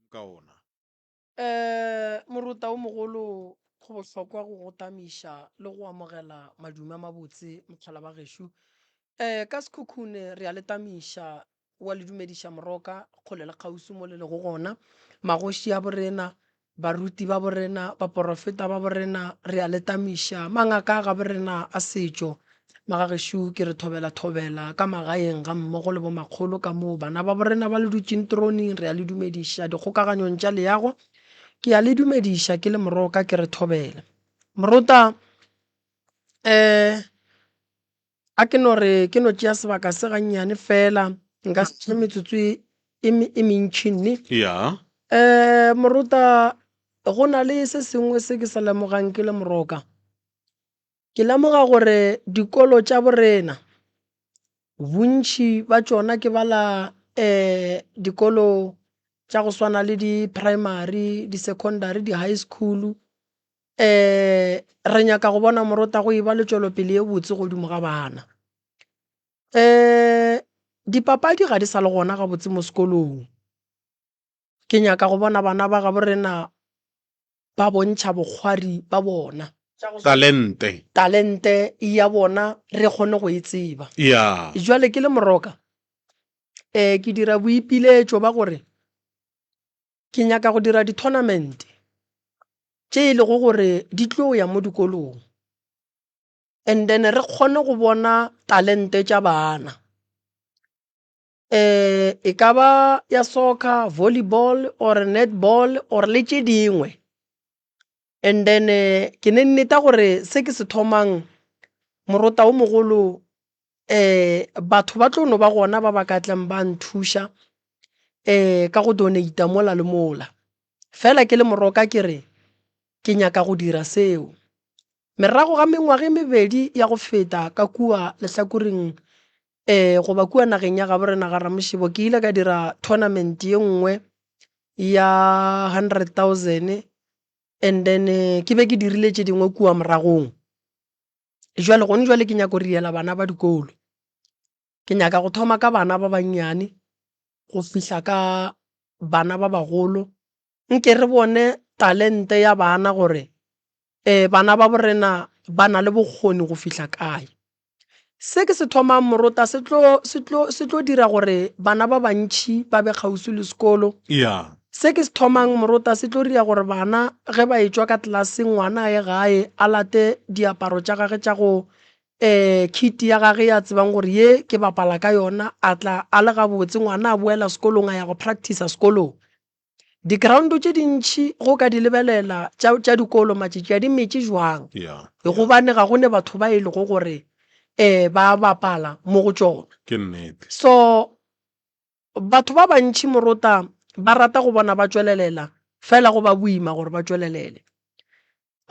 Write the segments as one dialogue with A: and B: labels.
A: ka ona.
B: Um Morota o mogolo, go bohlokwa go go tamiša le go amogela madume a mabotse mokgala ba gešo. Um ka Sekhukhune re a le tamiša wa le dumediša Moroka kgole le kgauswi mo le lego gona. Magoši a borena, baruti ba borena, baporofeta ba borena re a le tamiša, mangaka a gaborena a setšo Magagešo ke re thobela thobela ka magaeng ga mmogo le bomakgolo ka moo bana ba borena ba le dutšeng troning re a le dumediša dikgokaganyong tša leago ke a le dumediša ke le moroka ke re thobela morota um a ke no re ke no tšea sebaka se gannyane fela nka se tšee metsotso e, e, e mentši nne
A: ya
B: um morota go na le se sengwe se ke sa lemogang ke le moroka Ke lemoga gore dikolo tša borena bontši ba tšona ke bala dikolo tša go swana le di-primary, di-secondary, di-high school. Re nyaka go bona morota go e ba le tšwelopele ye botse godimo ga bana. Dipapadi ga di sa le gona gabotse mo sekolong. Ke nyaka go bona bana ba gabo rena ba bontšha bokgwari ba bona.
A: Talente.
B: Talente ya bona re kgone go e tseba.
A: Ya.
B: Jwale ke le moroka, um ke dira boipiletšo ba gore ke nyaka go dira di-tournament tše e lego gore di tlo ya mo dikolong and then re kgone go bona talente tša bana. um e ka ba ya soccer, volleyball or netball or le tše dingwe. And then ke ne nneta gore se ke se thomang morota o mogolo um batho ba tlo no ba gona ba ba ka tlang ba nthuša um ka go donate-a mola le mola. Fela ke le moroka ke re ke nyaka go dira seo. Merago ga mengwaga e mebedi ya go feta ka kua lehlakoreng um goba kua nageng ya gabo rena ga Ramošebo ke ile ka dira tournament ye nngwe ya 100,000 and then ke be ke dirile tše dingwe kua moragong. Jwale gone jwale ke nyaka go riela bana ba dikolo, ke nyaka go thoma ka bana ba bannyane go fihla ka bana ba bagolo nke re bone talente ya bana gore um bana ba borena ba na le bokgoni go fihla kae. Se ke se thomang morota se tlo, se tlo, se tlo dira gore bana ba bantši ba be kgauswi le sekolo.
A: Yeah.
B: Se ke se thomang morota se tlo dira gore bana ge ba etšwa ka tlelaseng ngwana a ye gae a late diaparo tša gage tša go um kit ya gage ya tsebang gore ye ke bapala ka yona a tla a le gabotse ngwana a boela sekolong a ya go practice sekolong. Di-ground tše dintši go ka di lebelela tša, tša dikolo matšatši a di metše jwang
A: Yeah.
B: gobane ga go ne batho ba e lego gore um ba bapala mo go tšona.
A: Ke nnete.
B: So batho ba bantši morota ba rata go bona ba tšwelelela fela go ba boima gore ba tšwelelele.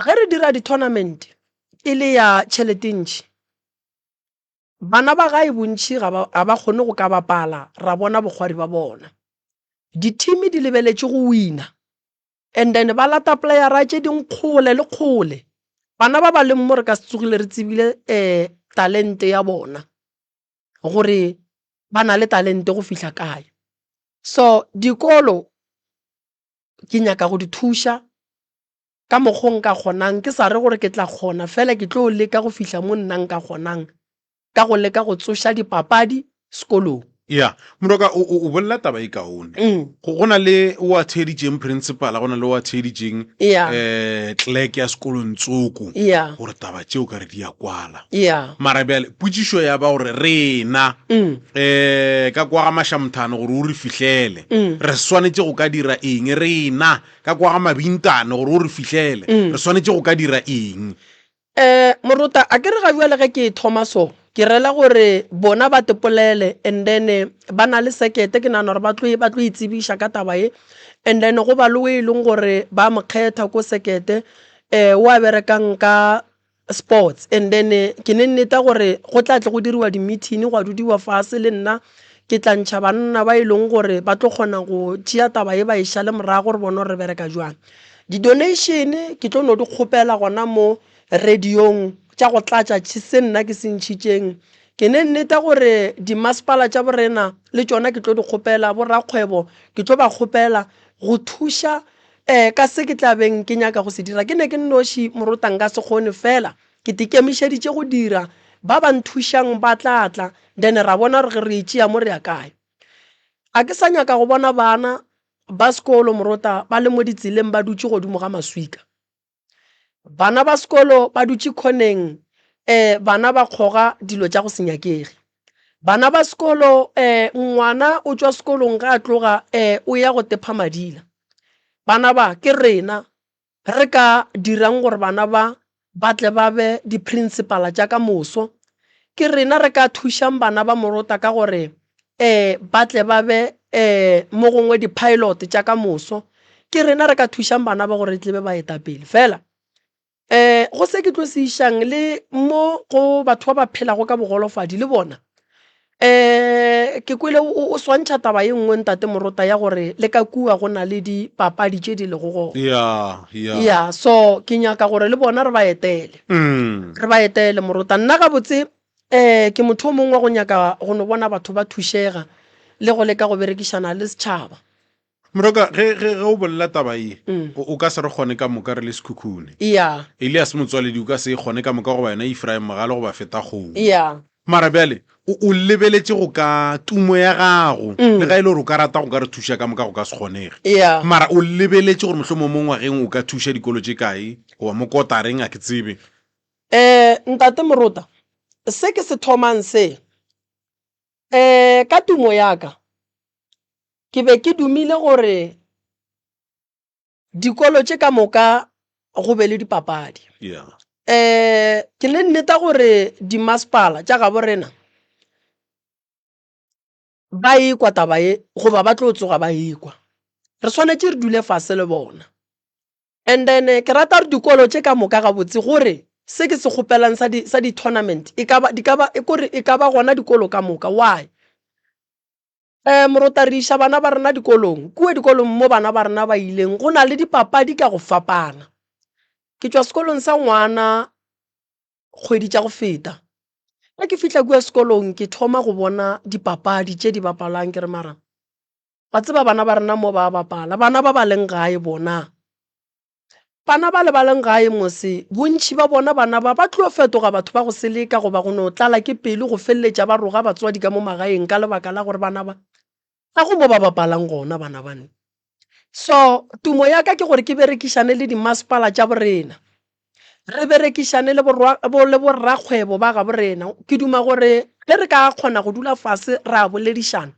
B: Ge re dira di-tournament e le ya tšhelete ntši Bana ba gae bontši ga ba, ga ba kgone go ka bapala, ra bona bokgwari ba bona. Dithimi di lebeletše go wina and then ba lata playera tše ding kgole le kgole. Bana ba ba leng mo re ka se tsogile re tsebile um talente ya bona gore ba na le talente go fihla kae. So dikolo ke nyaka go di thuša ka mokgo nka kgonang, ke sa re gore ke tla kgona, fela ke tlo leka go fihla mo nna nka kgonang ka go leka go tsoša dipapadi sekolong.
A: Ya, Moroka, o, o, o bolela taba e kaone.
B: Mm.
A: Go, go na le o a theeditšeng principal, go na le o a theeditšeng
B: Ya.
A: eh, clerk ya sekolong tsoko,
B: Ya.
A: gore taba tšeo ka re di a kwala.
B: Ya.
A: Mara bjale potšišo ya ba gore rena
B: Mm.
A: eh, ka kwa ga Mashamthane gore o re fihlele,
B: Mm.
A: re swanetše go ka dira eng rena Ka kwa ga Mabintane gore o re fihlele, re swanetše go ka dira eng?
B: Um Morota, a ke re ga bjale ge ke e thoma so, ke rela gore bona ba tepolele and then ba na le sekete, ke nagana gore ba tlo ba tlo e tsebiša ka taba ye. And then go ba le o e leng gore ba mo kgetha ko sekete um o a berekang ka sports and then ke ne nneta gore go tla tle go diriwa di-meeting gwa dudiwa fase le nna ke tla ntšha banna ba e leng gore ba tlo kgona go tšea taba e ba e šale morago re bone gore re bereka jwang. Di-donation ke tlo no di kgopela gona mo radiong tša go tlatša se nna ke se ntšhitšeng. Ke ne nneta gore dimasepala tša borena le tšona ke tlo di kgopela, borakgwebo ke tlo ba kgopela go thuša um ka se ke tla beng ke nyaka go se dira. Ke ne ke nnoši morota nka se kgone fela ke tikemišeditše go dira, ba ba nthušang ba tla tla then ra bona gore re e tšea mo re ya kae. A ke sa nyaka go bona bana ba sekolo morota ba le mo ditseleng ba dutše godimo ga maswika. Bana ba sekolo ba dutše khoneng um bana ba kgoga dilo tša go se nyakege. Bana ba sekolo um ngwana o tšwa sekolong ge a tloga um o ya go tepha madila. Bana ba ke rena re ka dirang gore bana ba ba tle ba be di-principal tša ka moso. Ke rena re ka thušang bana ba morota ka gore um ba tle ba be um mo gongwe di-pilot tša ka moso. Ke rena re ka thušang bana ba gore e tle be baetapele. Fela um go se ke tlo se išang le mo go batho ba ba phelago ka bogolofadi le bona um ke kwele o swantšha taba ye nngwe ntate Morota ya gore le ka kua go na le dipapadi tše di lego gona.
A: Ya, ya.
B: Ya, so ke nyaka gore le bona re ba etele. Re ba etele Morota. Nna gabotse um ke motho o mongwe wa go nyaka go no bona batho ba thušega le go leka go berekišana le setšhaba.
A: Moroka, ge, ge, ge o bolela taba ye, mm. o, o ka se re kgone ka moka re le Sekhukhune.
B: Yeah.
A: Elias Motswaledi o ka se e kgone ka moka goba yena Ephraim Mogale goba Feta Kgomo.
B: Yeah.
A: Mara bjale, o, o lebeletše go ka tumo ya gago, mm. le ga e le gore o ka rata go ka re thuša ka moka go ka se kgonege.
B: Yeah.
A: Mara o lebeletše gore mohlomong mo ngwageng o ka thuša dikolo tše kae, goba mo kotareng, a ke tsebe.
B: Eh, Ntate Morota, se ke se thomang se, eh, ka tumo ya ka, Ke be ke dumile gore dikolo tše ka moka go be le dipapadi.
A: Yeah.
B: Eh, ke ne nneta gore dimasepala tša gabo rena ba ekwa taba ye goba ba tlo tsoga ba ekwa. Re swanetše re dule fase le bona. And then ke rata gore dikolo tše ka moka gabotse gore se ke se kgopelang sa di sa di-tournament e ka ba di ka ba e kore e ka ba gona dikolo ka moka. Why? Um Morota, re iša bana ba rena dikolong. Kua dikolong mo bana ba rena ba ileng, go na le dipapadi ka go fapana. Ke tšwa sekolong sa ngwana kgwedi tša go feta. Ge ke fihla kua sekolong ke thoma go bona dipapadi tše di bapalwang, ke re mara wa tseba bana ba rena mo ba bapala, bana ba ba leng gae bona Bana ba le ba leng gae mose, bontši ba bona bana ba ba tlo fetoga batho ba go seleka goba go no tlala ke pelo go feleletša ba roga batswadi ka mo magaeng ka lebaka la gore bana ba ga go mo ba bapalang gona bana bane. So tumo ya ka ke gore ke berekišane le dimasepala tša borena, re berekišane le le borrakgwebo ba gabo rena. Ke duma gore ge re ka kgona go dula fase ra boledišana,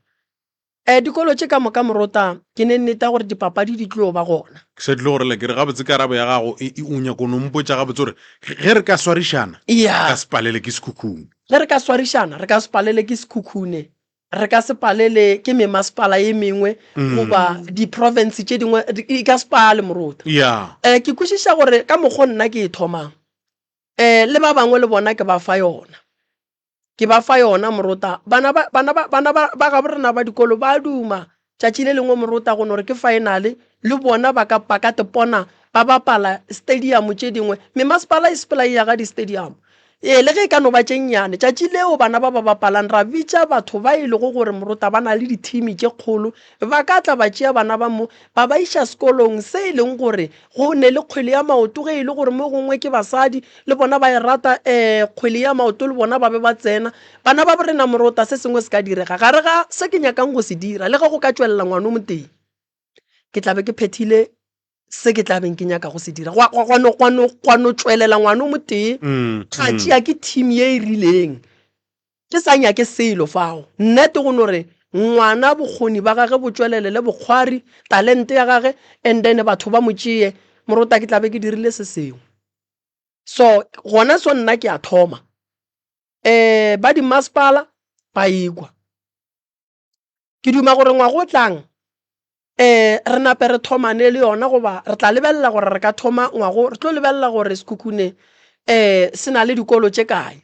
B: Eh, dikolo tše ka moka morota, ke ne nneta gore dipapadi di tlo ba gona.
A: Ke sa tlile go rela ke re gabotse karabo ya gago e, e, o nyako no mpotša gabotse gore ge re ka swarišana
B: Iya.
A: ka se palele ke sekhukhune.
B: Ge re ka swarišana re ka se palele ke sekhukhune, re ka se palele ke memasepala ye mengwe goba di-province tše dingwe, di- e ka se pale morota.
A: Ya.
B: Eh, ke kwešiša gore ka mokgo nna ke e thomang, eh, le ba bangwe le bona ke ba fa yona. Ke ba fa yona, morota. Bana ba, bana ba, bana ba, ba gabo rena ba dikolo ba duma. Tšatši le lengwe, morota, go no re ke faenale, le bona ba ka, ba ka tepona ba bapala stadium tše dingwe. Memasepala e sepela e aga di-stadium. Ee, le ge e ka no ba tše nnyane. Tšatši leo bana ba ba bapalang, ra bitša batho ba e lego gore, morota, ba na le dithimi tše kgolo, ba ka tla ba tšea bana ba mo, ba ba iša sekolong se e leng gore go ne le kgwele ya maoto, ge e le gore mo gongwe ke basadi, le bona ba e rata um kgwele ya maoto, le bona ba be ba tsena. Bana ba borena morota, se sengwe se ka direga gare ga se ke nyakang go se dira, le ge go ka tšwelela ngwana o motee, ke tla be ke phethile se ke tla beng ke nyaka go se dira. Gwa, gwa, gwa no, gwa no, gwa no tšwelela ngwana o motee, ga tšea ke team ye e rileng. Ke sa nyake selo fao. Nnete go no re ngwana bokgoni ba gage bo tšwelelele bokgwari, talente ya gage, and then batho ba mo tšee, morota ke tla be ke dirile se sengwe. So gona so nna ke a thoma. Um ba dimasepala ba ekwa. Ke duma gore ngwaga o tlang um re nape re thomane le yona goba re tla lebelela gore re ka thoma ngwago, re tlo lebelela gore Sekhukhune um se na le dikolo tše kae.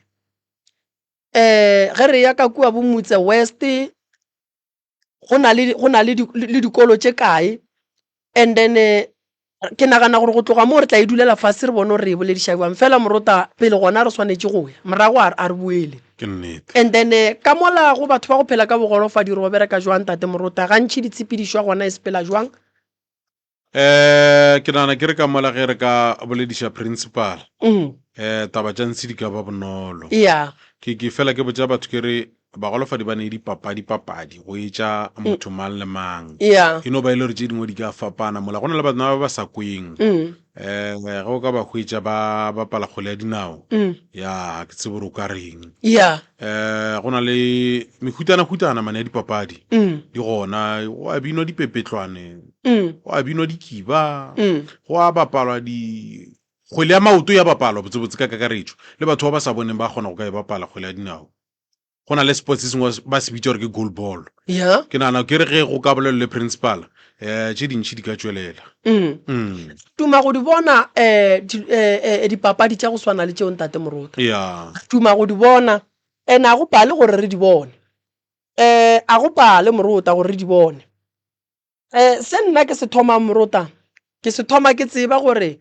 B: Um ge re ya ka kua bo Motse West go na le go na le le dikolo tše kae and then ke nagana gore go tloga moo re tla e dulela fase re bone gore re e bolediša bjang. Fela morota pele gona re swanetše go ya, morago a re boele.
A: Ke nnete.
B: And then eh, ka mola go batho ba go phela ka bogolofadi re go bereka jwang tate Morota? Gantši ditshepedišo gona e sepela jwang?
A: Eh, ke nagana ke re ka mola ge re ka bolediša principal eh taba tša ntshi di ka ba bonolo.
B: Yeah.
A: Ke ke fela ke botša batho ke re bagolofadi ba ne dipapadi papadi go etša motho mang le mang.
B: Yeah.
A: E no ba e le gore tše dingwe di ka fapana mola go na le batho ba ba sa kweng. Eh ge o ka ba hwetša ba bapala kgwele ya dinao ya ga ke tsebe gore o ka reng.
B: Yeah.
A: Eh go na le mehutana-hutana mane ya dipapadi di gona go a binwa dipepetlwane go a binwa dikiba go a bapalwa di kgwele ya maoto ya bapalwa botsebotse ka kakaretšo le batho ba ba sa boneng ba kgona go ka e bapala kgwele ya dinao go na le sports se sengwe ba se bitša gore ke goal ball
B: Yeah.
A: ke nagana ke re ge go ka bolelwa le principal um tše dintšhi di ka tšwelela Mm.
B: Tuma go di bona eh, di, eh, eh, dipapadi tša go swana le tšeo ntate Morota.
A: ya
B: Tuma go di bona and a go pale gore re di bone. Eh, a go pale Morota gore re di bone. Eh, se nna ke se thomang Morota, ke se thoma ke tseba gore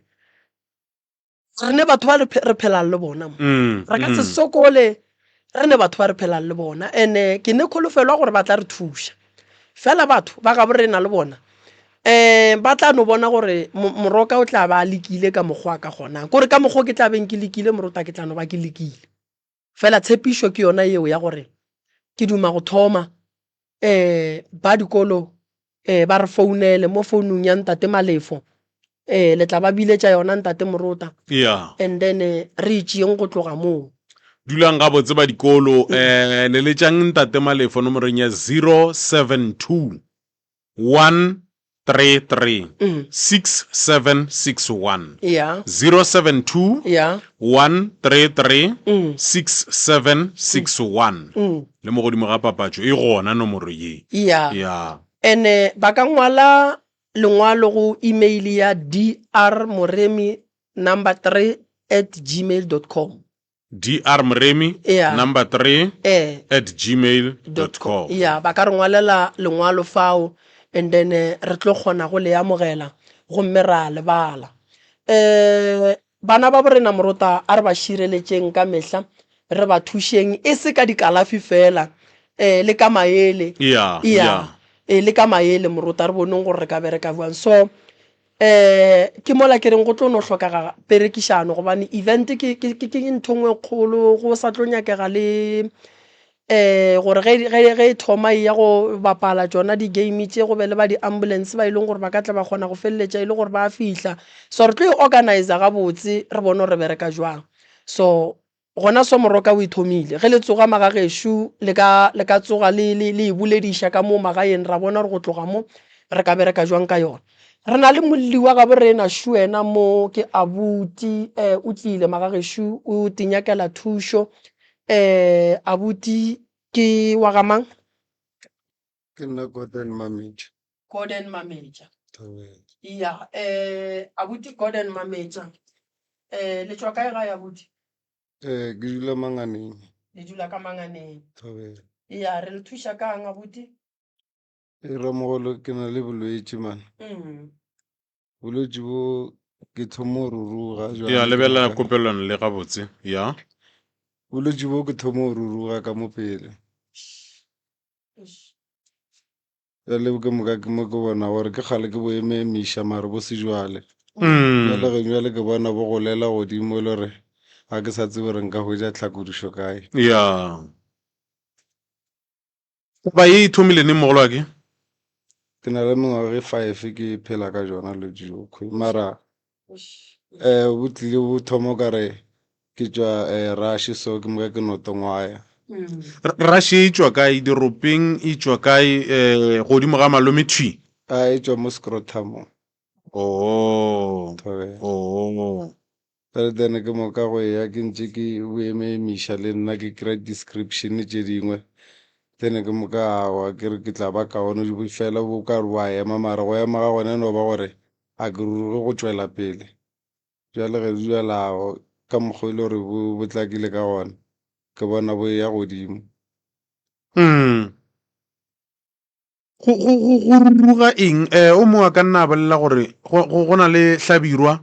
B: re ne batho ba re phelang le bona mo. Re ka se sokole re ne batho ba re phelang le bona and-e ke ne kholofelo ya gore ba tla re thuša. Fela batho ba gabo rena le bona um ba tla no bona gore Moroka o tla ba a lekile ka mokgwa a ka kgonang. Kore ka mokgwa o ke tla beng ke lekile Morota ke tla no ba ke lekile. Fela tshepišo ke yona yeo ya gore ke duma go thoma um ba dikolo um ba re founele mo founung ya Ntate Malefo um le tla ba biletša yona Ntate Morota
A: Yeah.
B: and then re e tšeeng go tloga moo.
A: Dulang gabotse ba dikolo um leletšang Ntate Malefo nomorong ya 072 133 6761.
B: Yeah.
A: 072
B: Yeah.
A: 133 6761. Le mo godimo ga papatšo e gona nomoro ye.
B: Yeah.
A: Ya.
B: And-e ba ka ngwala lengwalo go email ya drmoremi number 3 at gmail dot com.
A: Dr Moremi
B: Yeah.
A: number 3
B: Eh.
A: at gmail dot com.
B: Ya, ba ka re ngwalela lengwalo fao and then eh, re tlo kgona go le amogela gomme ra le bala. Eh, bana ba borena Morota a re ba šireletšeng ka mehla, re ba thušeng e se ka dikalafi fela, eh, le ka maele.
A: Yeah,
B: Yeah.
A: yeah.
B: Eh, le ka maele Morota re boneng gore re ka bereka bjang. So um ke mola ke reng go tlo no hlokega perekišano gobane event ke, ke, ke, ke ntho e nngwe e kgolo go sa tlo nyakega le um gore ge, ge, ge e thoma e ya go bapala tšona di-game tše go be le ba di-ambulance ba e leng gore ba ka tla ba kgona go feleletša e le gore ba fihla. So re tlo e organizer gabotse re bone gore re bereka jwang. So Gona so moroka o e thomile. Ge le tsoga magagešo le ka, le ka tsoga le, le, le e bolediša ka mo magaeng ra bona gore go tloga mo re ka bereka jwang ka yona. Re na le molli wa gabo rena šo yena mo ke abuti eh, o tlile magagešo o tinyakela thušo eh, abuti ke wa ga mang?
C: Ke nna Gordon Mametja.
B: Gordon Mametja.
C: Thobela.
B: Ya, eh, abuti Gordon Mametja. Eh, le tšwa kae gae abuti?
C: Eh, ke dula Manganeng.
B: Le dula ka Manganeng.
C: Thobela.
B: Ya, re le thuša kang abuti?
C: E ramogolo ke na le bolwetši man.
B: Mm.
C: Bolwetši bo ke thomo ruruga jwale.
A: Ya, lebelela kopelano le gabotse. Ya.
C: Bolwetši bo ke thomo ruruga ka mo pele. Bjale ke moka ke mo ke bona gore ke kgale ke bo eme-emiša mare bo se jwale. Bjale ge bjale ke bona bo golela godimo e le gore ga ke sa tsebe gore nka hwetša tlhakodišo kae.
A: Ya. Taba ye e thomile neng mogolo wa ke?
C: Ke na le mengwaga e five ke phela ka jona bolwetši bjo khwi mara um bo tlile bo thoma o kare ke tšwa um rush so ke moka ke no tongwaya.
A: Rush e tšwa kae? Diropeng e tšwa kae? Um godimo ga malome thwi?
C: A e tšwa mo scrotum.
A: Oh.
C: Thobela.
A: Oh.
C: Bjale then ke moka go eya ke ntše ke bo eme-emiša le nna ke kry-a description tše dingwe then ke moka aowa ke re ke tla ba kaone fela bo ka re bo a ema mara go ema ga gona e no ba gore a ke ruruge go tšwela pele. Bjale ge di bjalago ka mokgwa e le gore bo bo tlakile ka gona, ke bona bo eya godimo.
A: Mm. Go, go, go, go ruruga eng? Eh, o mongwe a ka nna a bolela gore go, go, go na le Hlabirwa,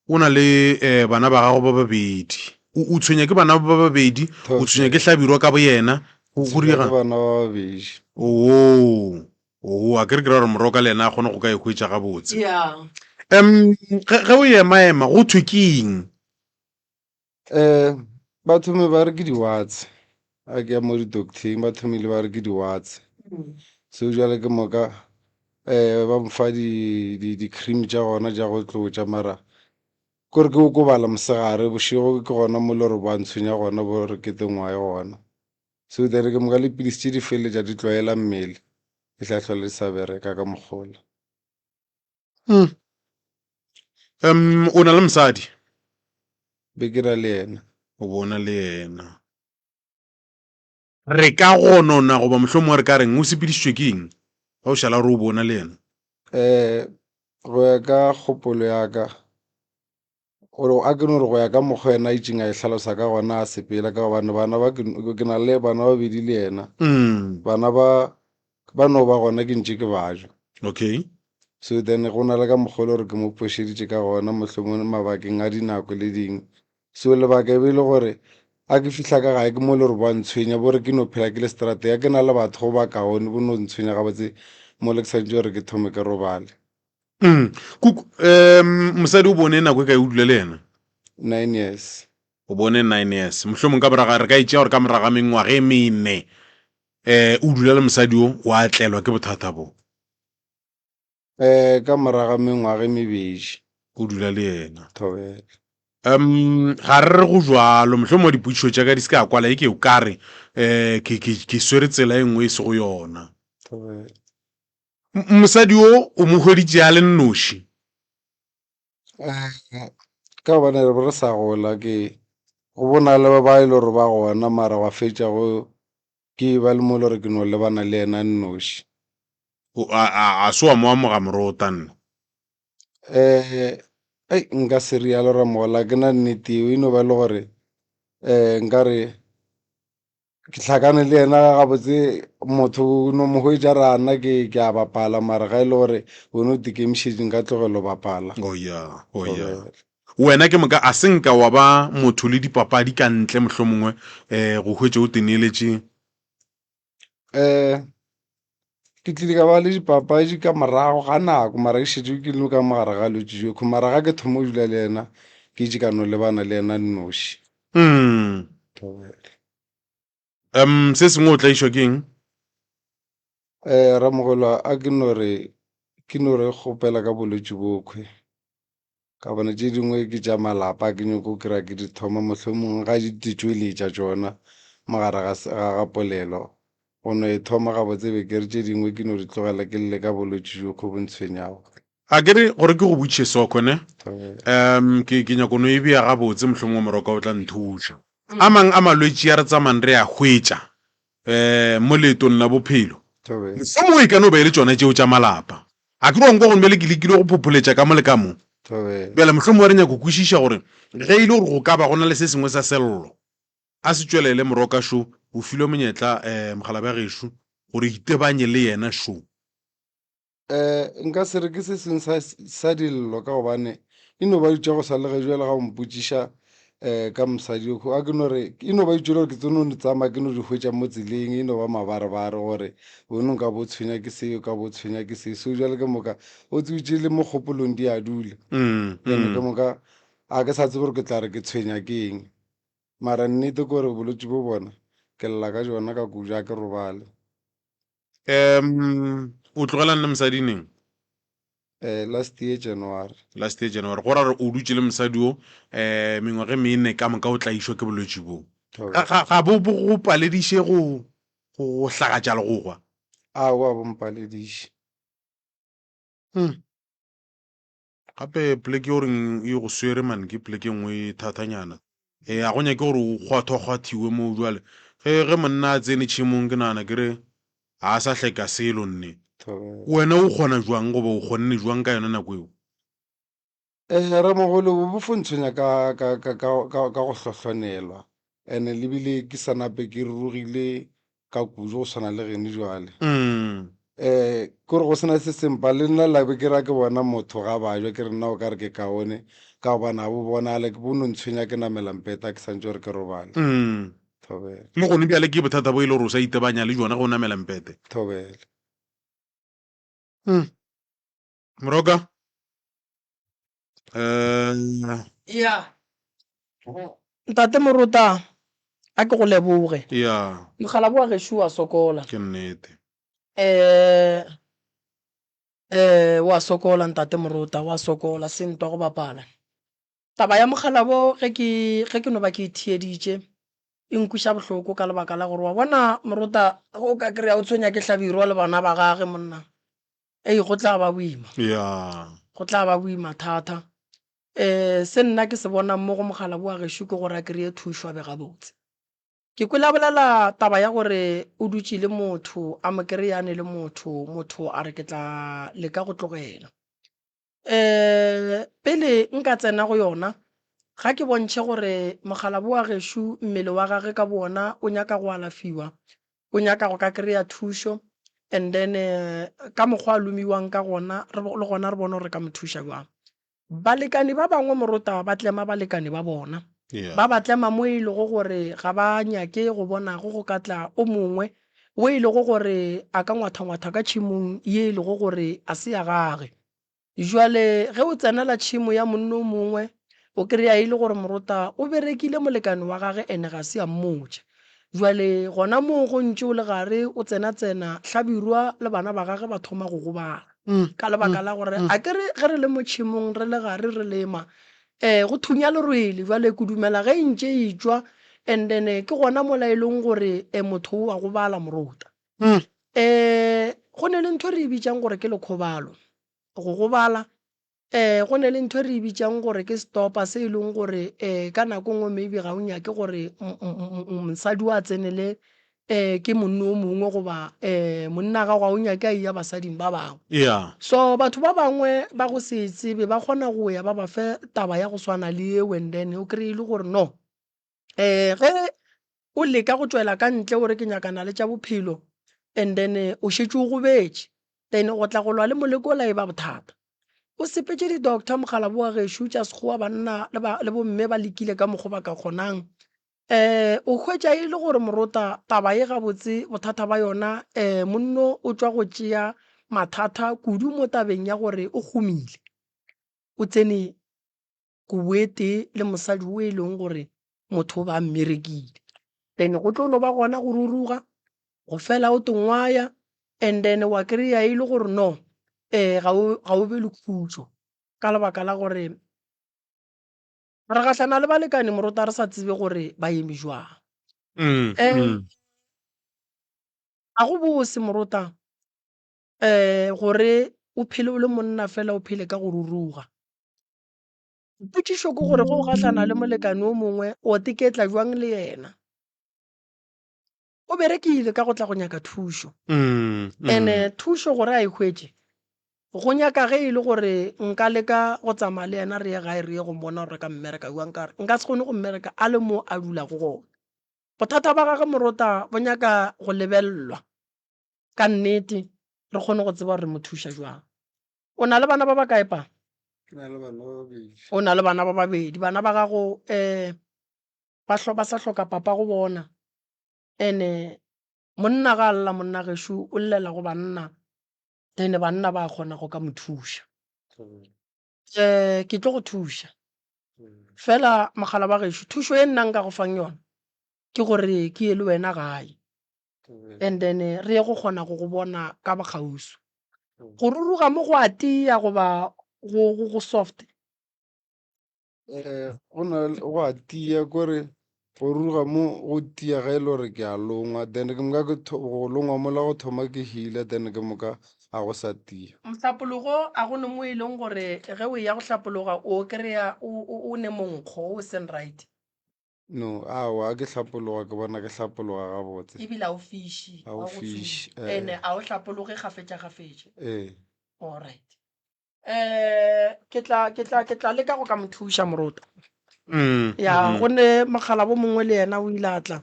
A: o na le eh, bana ba gago ba babedi. O, o tshwenya ke bana ba babedi, o tshwenya ke Hlabirwa ka boyena, go, go
C: Tshwenywa ke
A: direga.
C: bana ba babedi.
A: Oo, oo, a ke re ke ra gore Moroka le yena a kgone go ka e hwetša gabotse.
B: Yeah.
A: Um, ge, ge o ema-ema, go thwe ke eng?
C: Um, ba thome ba re ke di-wards, a ke ya mo di-doctor-eng ba thomile ba re ke di-wards. So jwale ke moka um ba mfa di, di, di-cream tša gona tša go tlotša mara kore ke okobala mosegare, bošego ke gona mo le gore ba ntshwenya gona bo re ke tengwae gona. So then ke moka le pilisi tše di feleletša di tlwaela mmele, di tla hlola di sa bereka ka mokgola.
A: Mm. Um, o na le mosadi?
C: Be ke na le yena.
A: O bona le yena. Re ka gonona goba mohlomongwe re ka reng o sepedišitšwe ke eng ga o šala gore o bona le yena?
C: Um go ya ka kgopolo ya ka, gore a ke no re go ya ka mokgwa yena a itšeng a e hlalosa ka gona a sepela ka gobane bana ba ke ke na le bana ba babedi le yena.
A: Mm.
C: Bana ba ba no ba gona ke ntše ke ba ja.
A: Okay.
C: So then go na le ka mokgwa e le gore ke mo phošeditše ka gona mohlomong mabakeng a dinako le ding. So lebaka e be e le gore a ke fihla ka gae ke mo e le gore ba ntshwenya bo re ke no phela ke le seterateng a ke na le batho go ba kaone bo no ntshwenya gabotse mo le ke swanetše gore ke thome ke robale.
A: Mm. Kuku, um, mosadi o bone nako e kae o dula le yena?
C: Nine years.
A: O bone nine years. Mohlomong ka moraga re ka e tšea gore ka moraga mengwaga e mene um o dula le mosadi o wa tlelwa ke bothata bo.
C: Um ka moraga mengwaga e mebedi.
A: O dula le yena.
C: Thobela.
A: Um ga re re go jwalo mohlomongwe dipotšišo tša ka di se ka kwala e ke o kare um ke, ke, ke swere tsela e nngwe e sego yona.
C: Thobela.
A: Mosadi o o mo hweditše a le nnoši.
C: Eh, ka gobane re be re sa gola ke go bona le ba ba e le gore ba gona mara wa fetša go ke ba le mo e le gore ke no lebana le yena nnoši.
A: O, a, a, a se wa mo amoga morota nna.
C: Eh, ei nka se rialo Ramola ke na nnete eo e no ba e le gore eh nkare Ke hlakane le yena gabotse motho o no mo hwetša ra nna ke ke a bapala mara ga e le gore o no tikemišetše nka tlogelo
A: bapala. Oh yeah, oh yeah. Wena ke moka a se nka wa ba motho le dipapadi ka ntle mohlomongwe um go hwetša o teneeletše?
C: Um ke tlile ka ba le dipapadi ka morago ga nako mara ke šetše ke le ka mogare ga lwetši jo mara ga ke thoma go dula le yena ke itše ka no lebana le yena nnoši.
A: Mm. Um se sengwe o tlaišwa ke eng?
C: Um Ramogolo a ke no re ke no re kgopela ka bolwetši bokhwe ka bone tše dingwe ke tša malapa ke nyoko kry-a ke di thoma mohlomongwe ga di di tšweletša tšona mo gare ga ga polelo go no e thoma gabotse be ke re tše dingwe ke no di tlogela ke lle ka bolwetši jokhwe bo ntshwenyago.
A: A ke re gore ke go botšiše sokho ne? Um ke ke nyako no e bea gabotse mohlomongwe moroka o tla nthuša. A mang a malwetši a re tsamayng re a hwetša um mo leetong la bophelo, mohlomongwe e ka no ba e le tšona tšeo tša malapa. A ke re wa nkwa gore bjale ke lekile go phopholetša ka mo le ka mo. Bjale mohlomongwe re nyako kwešiša gore ge e le gore go ka ba go na le se sengwe sa sello, a se tšwelele moroka šo, o filwe monyetla um mokgalabje gešo gore itebanye le yena šo.
C: Um nka se re ke se sengwe sa, sa dillo ka gobane e no ba tša go sa le ge jwale ga o mpotšiša um ka mosadi yo a ke no re e no ba tšwele gore ke tseno no tsamaya ke no di hwetša mo tseleng e no ba mabarebare gore wena o ka bo tshwenya ke se o ka bo tshwenya ke se so jwale ke moka o tsebitše le mo kgopolong di a dula
A: Mm,
C: ene ke
A: mm.
C: moka a ke sa tsebe gore ke tla re ke tshwenya ke eng mara nnete ke gore bolwetši bo bona ke lla ka jona ka kudu a ke robale.
A: Um o tlogelane le mosadi neng?
C: Eh, last year January.
A: Last year January. Go ra gore o dutše le mosadi o um mengwaga e mene ka moka o tlaišwa ke bolwetši bo. Ga, ga, ga bo bo go palediše go go hlagatša legogwa?
C: Aowa, bo mpalediše.
A: Hmm. Gape poleke o reng e go swere man ke poleke e nngwe e thatanyana. E a go nyake gore o kgwathwa-kgwathiwe moo jwale. Ge ge monna a tsene tšhemong ke nagana ke re ga a sa hleka selo nne. Wena o kgona jwang goba o kgonne jwang ka yona nako eo?
C: Eh, Ramogolo bo bo fo ntshwenya ka ka ka ka ka ka go hlohlonelwa ene le bile ke sa nape ke rurugile ka kudu go swana le gene jwale.
A: Mm.
C: Um kore go sena se sempa le nna la be ke ra ke bona motho ga bajwa ke re nna o ka re ke kaone ka gobane ga bo bonale bo no ntshwenya ke namela mpeta ke santse gore ke robale. Thobela.
A: Le gone bjale ke bothata bo e le gore o sa itebanya le jona ge o namela mpete.
C: Thobela.
A: Moroka. Eh.
B: Ya. Ntate Morota, a ke go leboge.
A: Ya.
B: Mokgalabo wa gešo wa sokola.
A: Ke nnete.
B: Eh, eh, wa sokola Ntate Morota, wa sokola, se ntwa go bapala. Taba ya mokgalabo ge ke ge ke no ba ke e theeditše e nkweša bohloko ka lebaka la gore wa bona Morota ge o ka kry-a o tshwenya ke Hlabirwa le bana ba gage monna. Ei, go tla ba boima.
A: Ya.
B: Go tla ba boima thata. Um se nna ke se bonang mo go mogala wa gešo ke gore a kry-e thušo a be gabotse. Ke kwele a bolela taba ya gore o dutše le motho, a mo kry-a a ne le motho, motho a re ke tla leka go tlogela. Um pele nka tsena go yona, ga ke bontšhe gore mokgalabo wa gešo mmele wa gage ka bowona o nyaka go alafiwa, o nyaka go ka kry-a thušo and then ka mokgwa a lomiwang ka gona le gona re bone gore re ka mo thuša bjang. Balekane ba bangwe morota ba tlema balekane ba bona, ba ba tlema mo e lego gore ga ba nyake go bona go go ka tla o mongwe wo e lego gore a ka ngwathangwatha ka tšhemong ye e lego gore a se ya gage. Jwale ge o tsenela tšhemo ya monna o mongwe, o kry-a e le gore morota o berekile molekane wa gage ene ga se a mmotša. Jwale gona moo go ntše o le gare o tsena-tsena, Hlabirwa le bana ba gage ba thoma go gobala ka lebaka la gore a ke re ge re le mo tšhemong re le gare re lema, um go thunya lerwele. Jwale ke dumela ge e ntše e tšwa and then ke gona mola e leng gore um motho o a gobala morota. Um go ne le ntho e re e bitšang gore ke lekgobalo, go gobala. Um go ne le ntho e re e bitšang gore ke stopa se e leng gore um ka nako e nngwe maybe ga o nyake gore mosadi o a tsenele um ke monna o mongwe goba um monna gago ga o nyake a eya basading ba bangwe.
A: Yeah.
B: So batho ba bangwe ba go se tsebe ba kgona go ya ba ba fe taba ya go swana le eo and then o kry-e le gore no um ge o leka go tšwela ka ntle o re ke nyakana le tša bophelo and then o šetše o gobetše then go tla go lwa le moleko ola e ba bothata. O sepetše di-doctor mokgalabo wa gešo tša Sekgowa banna le bomme ba lekile ka mokgo ba ka kgonang. Um o hwetša e le gore morota taba ye gabotse bothata ba yona um monno o tšwa go tšea mathata kudu mo tabeng ya gore o gomile, o tsene kobo e tee le mosadi o e leng gore motho o ba mmerekile. Then go tlo no ba gona go ruruga, go fela o tongwaya and then wa kry-a e le gore no um ga o be le khutšo ka lebaka la gore Re gahlana le balekane morota re sa tsebe gore ba eme jwang. Um ga go bose morota um gore o phele o le monna fela o phele ka go ruruga. Potšišo ke gore ge o gahlana le molekane o mongwe o teketla jwang le yena? O berekile ka go tla go nyaka thušo. Ene thušo gore a e hwetše, go nyaka ge e le gore nka leka go tsamaya le yena re ye gae re ye go mmona gore re ka mmereka bjang ka gore nka se kgone go mmereka a le mo a dulago gona. Bothata ba gagwe morota bo nyaka go lebelelwa ka nnete re kgone go tseba gore re mo thuša jwang. O na le bana ba bakae pa?
C: Ke na le bana ba babedi.
B: O na le bana ba babedi. Bana ba gago um ba hlo ba sa hloka papa go bona. Ene monna ga a lla monna gešo o llela go banna then banna ba kgona go ka mo thuša. Um ke tlo go thuša fela mogala wa gešo thušo e nna nka go fang yona ke gore ke ye le wena gae and then re ye go kgona go go bona ka bokgauswi. Go ruruga mo go a tia goba go soft?
C: Eh, go na le go a tia kore go ruruga mo go tia ge e le gore ke a longwa then ke moka ke go longwa mola go thoma ke healer then ke moka ga go sa tia.
B: Mohlapologo a go ne mo e leng gore ge o eya go hlapologa o kry-a o ne monkgo o seng right.
C: No, aowa ga ke hlapologa ke bona ke hlapologa gabotse.
B: Ebile ga o fiše,
C: Ga o fiše,
B: ene ga o hlapologe kgafetša-kgafetša.
C: Ee.
B: Alright. Eh, ke tla ke tla ke tla leka go ka mo thuša morota. Ya, gonne mogala bo mongwe le yena o ile a tla.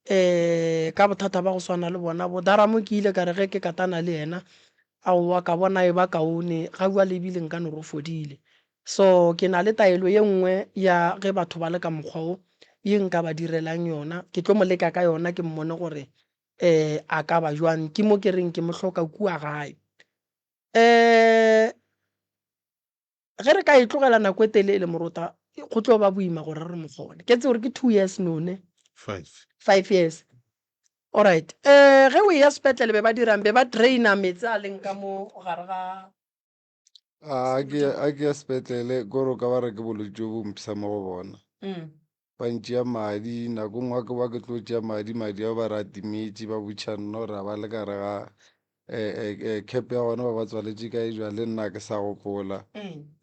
B: Um ka bothata ba go swana le bona bo. Daramo ke ile ka re ge ke katana le yena, aowa ka bona e ba kaone, ga bjale ebile nka no re o fodile. So ke na le taelo ye nngwe ya ge batho ba le ka mokgwa wo, ye nka ba direlang yona. Ke tlo mo leka ka yona ke mmone gore um a ka ba jwang. Ke mo ke reng ke mo hloka kua gae. Um Ge re ka e tlogela nako e telele morota, go tlo ba boima gore re mo kgone. Ke tsebe gore ke 2 years no ne?
A: Five.
B: 5 years. Alright. Eh, ge o eya sepetlele be ba dirang? Be ba draina meetse a leng ka mo gare ga
C: A ke a ke ya sepetlele kore o ka ba re ke bolwetši bjo bo mpsha mo go bona. Ba ntšea madi, nako nngwe ke ba ke tlo tšea madi, madi ao ba re a timetše, ba botšiša nna gore a ba le ka gare ga cap ya gona ba ba tswaletše kae jwang, le nna ke sa gopola.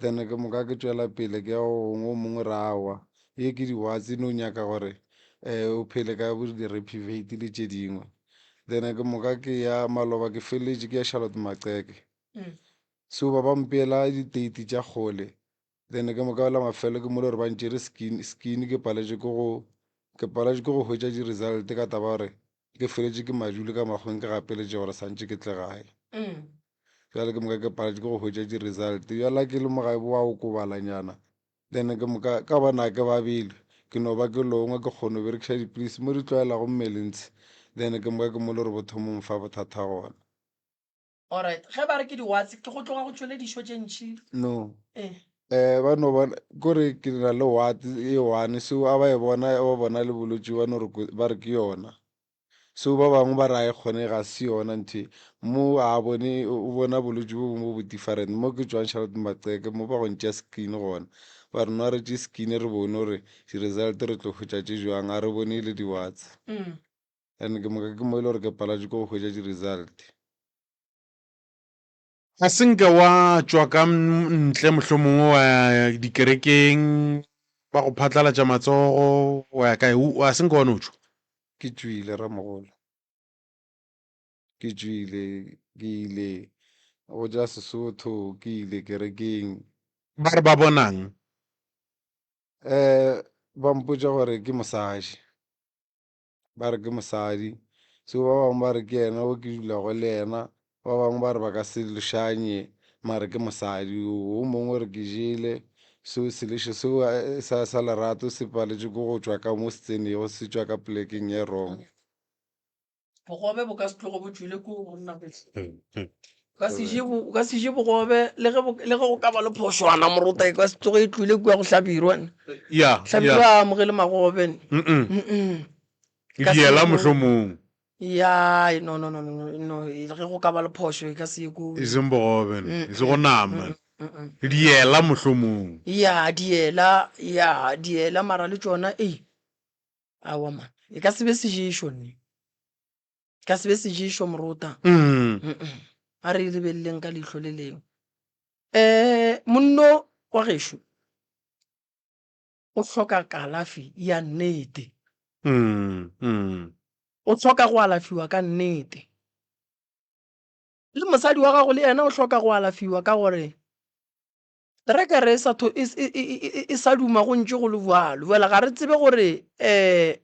C: Then ke moka ke tšwela pele ke ya go gongwe o mongwe re aowa ye ke di-wards e no nyaka gore o phele ka bo di-Rapivate le tše dingwe. Then ke moka ke ya maloba ke feleletše ke ya Charlotte Maxeke. So ba ba mpeela di-date tša kgole. Then ke moka la mafelo ke mo le gore ba ntšere skin, skin ke paletše ke go ke paletše ke go hwetša di-result ka taba gore ke feletše ke madule ka makgweng ke gapeletše gore santše ke tle gae. Bjale ke moka ke paletše ke go hwetša di-result. Bjale ke le mo gae bo a okobalanyana. Then ke moka ka gobane ga ke babele ke no ba ke longwa ke kgona go berekiša dipilisi mo di tlwaelago mmele ntshe. Then ke moka ke mo le gore bo thoma go mfa bothata gona.
B: Alright, ge ba re ke di-warts ke go tloga go tšwele dišo tše ntši?
C: No.
B: Eh.
C: Eh, ba no bona kore ke na le wart e one so a ba e bona ba bona le bolwetši ba no re ba re ke yona. So ba bangwe ba re a e kgone ga se yona ntho e. Mo a bone o bona bolwetši bo bongwe bo bo different. Mo ke tšwang Charlotte Maxeke mo ba go ntšea skin gona. Ba re no a re tšee skin re bone gore di-result re tlo hwetša tše jwang a re bone e le di-warts. And ke moka ke mo e le gore ke palatšwe ke go hwetša di-result.
A: Ga se nke wa tšwa ka ntle mohlomongwe wa ya dikerekeng ba go phatlalatša matsogo wa ya kae? Ga se nke wa no tšwa?
C: Ke tšwile ramogolo, ke tšwile ke ile go tša Sesotho, ke ile kerekeng.
A: Ba re ba bonang?
C: Um ba mpotša gore ke mosadi. Ba re ke mosadi, so ba bangwe ba re ke yena o ke dulago le yena, ba bangwe ba re ba ka se lešanye mare ke mosadi, o mongwe o re ke jele. So selešo seo sa sa lerato se paletšwe ke go tšwa ka mo se tsenego, se tšwa ka polekeng ye wrong.
B: Bogobe bo ka se tloge bo tšwile ko monna bese. O ka se je bo- o ka se je bogobe le ge bo- le ge go ka ba le phošwana morota e ka se tloge e tlwile kua go hlabirwa ne.
A: Ya,
B: Hlabirwa
A: ya.
B: a amogele magobe ne.
A: Mm-mm.
B: Mm-mm. Ka se
A: Diela
B: go-
A: mohlomong.
B: Ya, no no no no no no e ge go ka ba le phošo e ka se ye ko.
A: E seng bogobe, ne. E sego nama.
B: Mm-mm.
A: Diela mohlomong.
B: Ya, diela, ya, diela mara le tšona ei. Aowa man, e ka se be seješo nne. E ka se be seješo morota.
A: Mm.
B: Mm-mm. A re e lebeleleng ka leihlo le lengwe. Um monno wa gešo o hloka kalafi ya nnete.
A: Mm. Mm.
B: O hloka go alafiwa ka nnete. Le mosadi wa gago le yena o hloka go alafiwa ka gore Trekere e sa tho, e, e, e, e sa duma go ntše go le bjalo. Bjale ga re tsebe gore um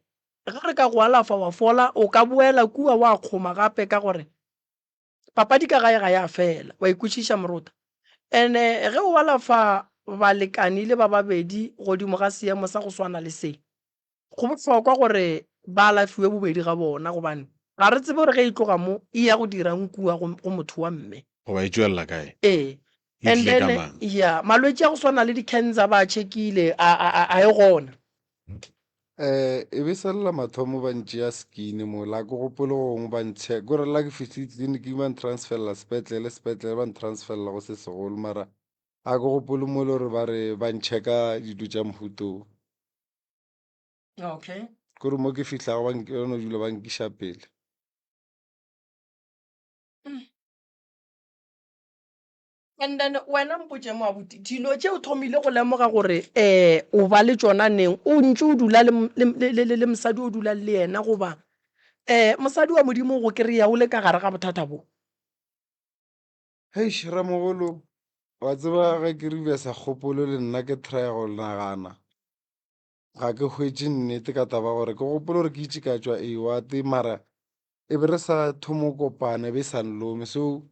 B: ge re ka go alafa wa fola, o ka boela kua wa kgoma gape ka gore papadi ka gae ga ya fela. Wa ikwešiša morota? And-e ge o alafa balekani le ba babedi godimo ga seemo sa go swana le se, Go bohlokwa gore ba alafiwe bobedi ga bona gobane ga re tsebe gore ge e tloga mo e ya go dirang kua go, go motho wa mme.
A: Goba e tšwelela kae?
B: Ee.
A: E
B: And
A: tlile ka
B: then,
A: mang?
B: ya, malwetši a go swana le di-cancer ba a checkile, a, a, a, a e gona.
C: Eh, e be sa le la mathomo ba ntšea skin mola, ke gopole gongwe ba ntšhe, kore la ke fihlile tleliniking ba ntransferela sepetlele, sepetlele ba ntransferela go se segolo, mara a ke gopole mo e le gore ba re ba ntšheka dilo tša mohuta wo.
B: Okay.
C: Kore mo ke fihlago ba ba no dula ba nkiša pele.
B: And then wena mpotše mo abuti, dilo tše o thomile go lemoga gore um o ba le tšona neng? O ntše o dula le, le, le, le, le mosadi o dulang le yena goba um mosadi wa Modimo o go kry-a o le ka gare ga bothata bo?
C: Heish ramogolo, wa tseba ge ke reversa kgopolo le nna ke try go nagana. Ga ke hwetše nnete ka taba gore ke gopola gore ke itše ka tšwa A-ward mara e be re sa thomo kopana e be e sa nlome. So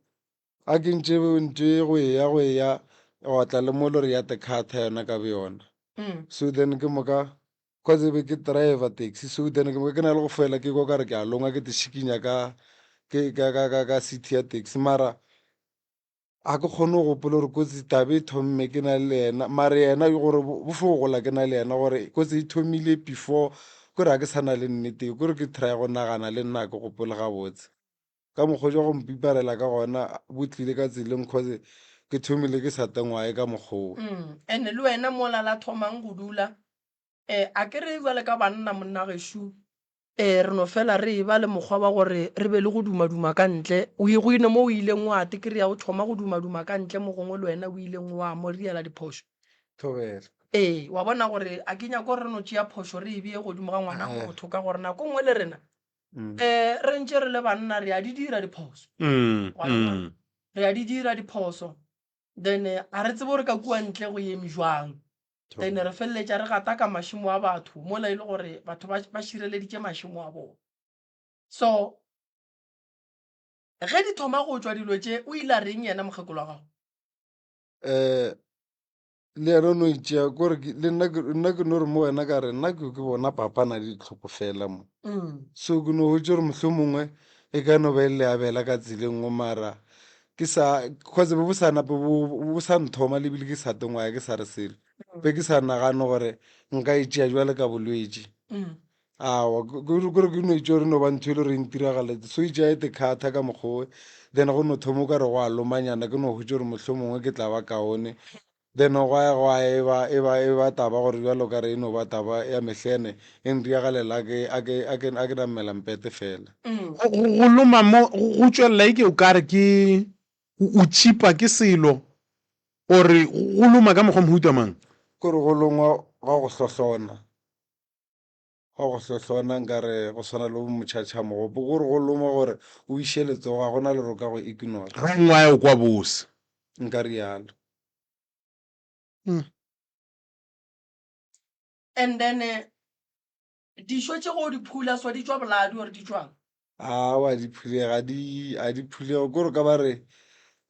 C: a ke ntše ntše go eya go eya gwa tla le mo le gore ya te khatha yona ka boyona. So then ke moka cause e be ke driver taxi so then ke moka ke na le go fela ke kwa o kare ke a longwa ke te šikinya ka ke ka ka ka ka seat ya taxi mara Ga ke kgone go gopola gore kotsi taba e thomme ke na le yena mare yena gore bo fo gola ke na le yena gore kotsi e thomile before kore ga ke sa na le nnete kore ke try go nagana le nna ga ke gopole gabotse ka mokgwa jwa go mpiparela ka gona bo tlile ka tseleng cause ke thomile ke sa tengwae ka mokgwa oo.
B: And le wena mola la thomang go dula a ke re bjale ka banna monna gešo Ee, re no fela re eba le mokgwa wa gore re be le go dumaduma ka ntle. O go ine mo o ileng wa te kry-a o thoma go dumaduma ka ntle mo gongwe le wena o ileng wa mo riela diphošo.
C: Thobela.
B: Ee, wa bona gore a ke nyake gore re no tšea phošo re e bee godimo ga ngwana motho ka gore nako nngwe le rena um re ntše re le banna re a di dira diphoso. Wa bona? Re a di dira diphoso then ga re tsebe gore ka kua ntle go eme jwang. Then re feleletša re gata ka mašemo a batho mola e le gore batho ba ba šireleditše mašemo a bona. So ge di thoma go tšwa dilo tše o ile a reng yena mokgekolo wa gago?
C: Um le yena o no itšea kore le nna nna ke no re mo wena ka re nna ke ke bona papa a na le ditlhoko fela mo. So ke no hwetša gore mohlomongwe e ka no ba e le leabela ka tsela e nngwe mara ke sa cause bo sa nape bo bo sa nthoma le bile ke sa tengwaya ke sa re selo be ke sa nagane gore nka e tšea jwale ka bolwetši awa kore ke no itše gore no ba ntho e le gore e ntiragaletse so itšea e te kgatha ka mokgowe then go no thoma o ka re go a lomanyana ke no hwetša gore mohlomongwe ke tla ba kaone Then gwa ya gwa e ba e ba e ba taba gore bjalo o ka re e no ba taba ya mehlene e nriagalela a ke a ke a ke a ke namela mpete fela.
A: Go, go, go loma mo go, go tšwelela eke o ka re ke o, o tšipa ke selo or go loma ka mokgwa mohuta mang?
C: Ke gore go longwa gwa go hlohlona. Gwa go hlohlona nkare go swana le bo motšhatšhamogopo, ke gore go loma gore o iše letsogo ga gona le gore o ka go ignora.
A: Ra ngwaya o kwa bose.
C: Nka rialo.
B: And then dišo tše go di phula so di tšwa boladu or di tšwang?
C: Aowa di phulega ga di ga di phulege kore ka ba re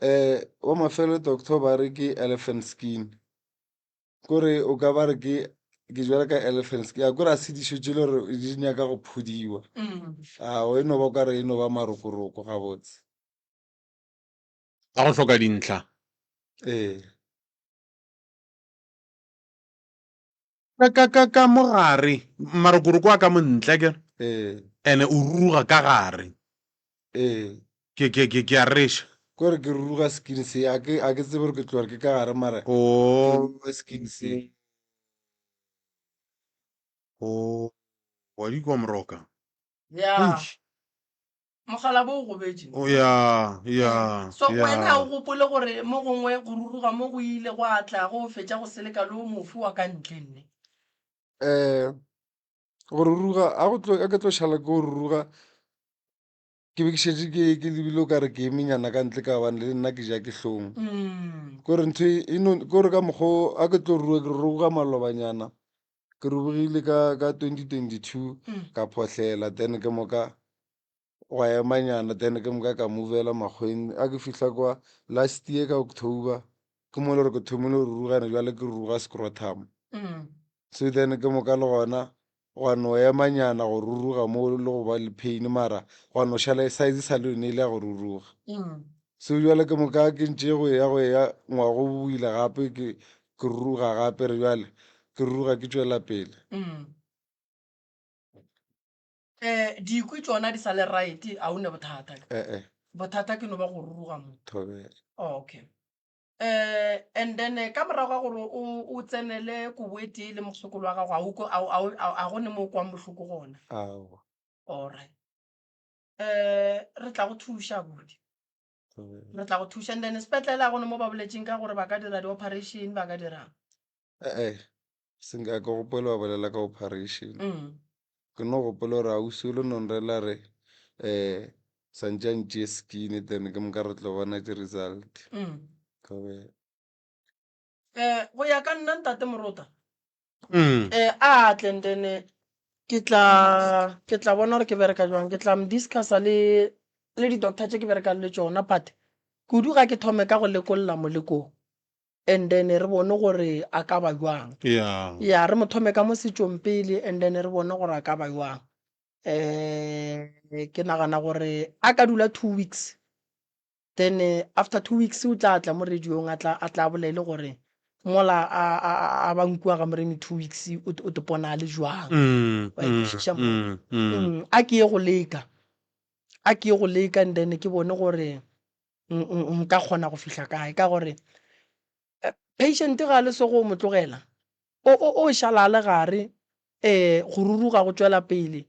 C: um wa mafelo doctor ba re ke elephant skin. Kore o ka ba re ke ke jwale ka elephants ke ya kore a se dišo tše le gore di nyaka go phudiwa. Ao e no ba o ka re e no ba marokoroko gabotse.
A: A go hloka dintlha.
C: Ee.
A: Ka ka ka ka mo gare marokoroko a ka mo ntle akere?
C: Ee.
A: Ene o ruruga ka gare.
C: Ee.
A: Ke ke ke ke a reša.
C: Kore ke ruruga skin se a ke a ke tsebe gore ke tloga ke ka gare mara ke
A: Oh.
C: ruruga skin se.
A: Oh, wa di kwa moroka.
B: Ya.
A: Eish.
B: Mogala bo o gobetše.
A: Oh ya, ya,
B: So wena
A: ya.
B: o gopole gore mo gongwe go ruruga mo go ile gwa tla go fetša go seleka le o mofe wa ka ntle nne.
C: Eh go ruruga a go tlo a ke tlo šala ke go ruruga Ke be ke šetše ke ke lebile o kare ke emenyana ka ntle ka gobane le nna ke ja ke hlong. Kore ntho e e no kore ka mokgwa o a ke tlo rua ke ruruga malobanyana ke rurugile ka ka 2022 ka phohlela then ke moka gwa emanyana then ke moka ka movela makgweng a ke fihla kwa last year ka October ke mo e le gore ke thomile go rurugana bjale ke ruruga scrotum. So then ke moka le gona gwa no emanyana go ruruga mo le go ba le pain mara gwa no šala size sa le yone e le ya go ruruga. So bjale ke moka ke ntše go ya go ya ngwaga o boile gape ke ke ruruga gape re bjale ke ruruga ke tšwela pele.
B: Um dikwi tšona di sa le right a o ne bothata.
C: Eh-eh.
B: Bothata ke no ba go ruruga mo.
C: Thobela.
B: Okay. Um and then ka morago ga gore o o tsenele kobo e tee le mokgekolo wa gago, a o kwe- a o- a o- a- a go ne mo o kwang bohloko gona?
C: Aowa.
B: Alright. Um re tla go thuša abuti. Re tla go thuša and then sepetlele a go ne mo ba boletšeng ka gore ba ka dira di-operation ba ka dirang?
C: Eh-eh, se nka ke gopole ba bolela ka operation. Ke no gopola gore ausi o le no nrela re um santše a ntšee skin then ke moka re tlo bona di-result. Thobela.
B: Um go ya ka nna ntate Morota,
A: Mm.
B: Eh, a tle and then eh, ke tla ke tla bona gore ke bereka jwang ke tla mo discussa le le di-doctor tše ke berekang le tšona but kudu ga ke thome ka go lekolla molekong and then re bone gore a ka ba jwang
A: Yeah.
B: ya re mo thome ka mo setšong pele and then re bone gore a ka ba jwang um ke nagana gore a ka dula 2 weeks, then after 2 weeks o tla tla mo radiong a tla a tla bolele gore mola a a a- a ba nkua ga moremi 2 weeks o te pona a le jwang. Wa e kwešiša mo? A ke ye go leka, a ke ye go leka and then ke bone gore nka kgona go fihla kae, ka gore patient ga a le so go mo tlogela o šala a le gare, go ruruga go tšwela pele,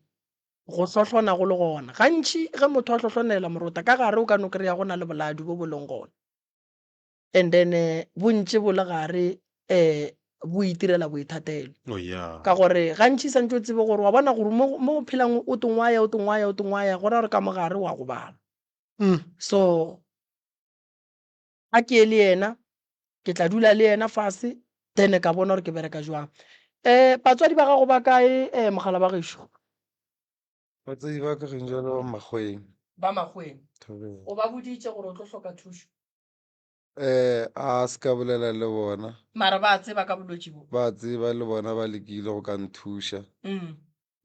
B: go hlohlona go le gona. Gantši ge motho a hlohlonela morota ka gare o ka no kry-a go na le boladu bo bo leng gona, and then bo ntše bo le gare bo itirela boithatelo.
A: Oh, yeah.
B: Ka gore gantši santše o tsebe gore wa bona gore mo o phelang o tongwaya o tongwaya o tongwaya go ra gore ka mogare wa gobala. So a ke ye le yena, ke tla dula le yena fase then ka bona gore ke bereka jwang. Batswadi ba gago ba kae mogala ba gešo?
C: Batswadi ba ka geng jalo ba Makgoweng.
B: Ba Makgoweng.
C: Thobela.
B: O ba boditše gore o tlo hloka thušo?
C: A se ka bolela le bona.
B: Mara ba tseba ka bolwetši bo?
C: Ba tseba le bona, ba lekile go ka nthuša.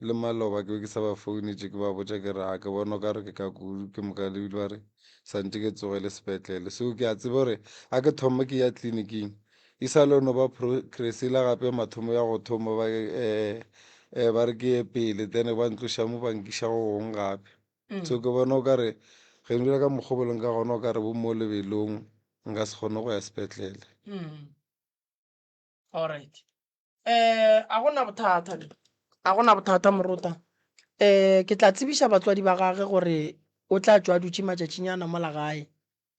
C: Le maloba ke be ke sa ba founetše ke ba botša ke re a ke bona o ka re ke ka kudu, ke moka le bile ba re santše ke tsogele sepetlele. So ke a tseba gore a ke thoma ke ya tleliniking e sa le no ba progress ela gape mathomo ya go thoma ba ba re ke ye pele then ba ntloša mo ba nkiša go gongwe gape. So ke bona o ka re ge dula ka mokgwa bo leng ka gona o ka re bo mo lebelong nka se kgone go ya sepetlele.
B: Alright. A gona bothata, a gona bothata morota. Ke tla tsebiša batswadi ba gage gore o tla tšwa a dutše matšatšinyana mola gae,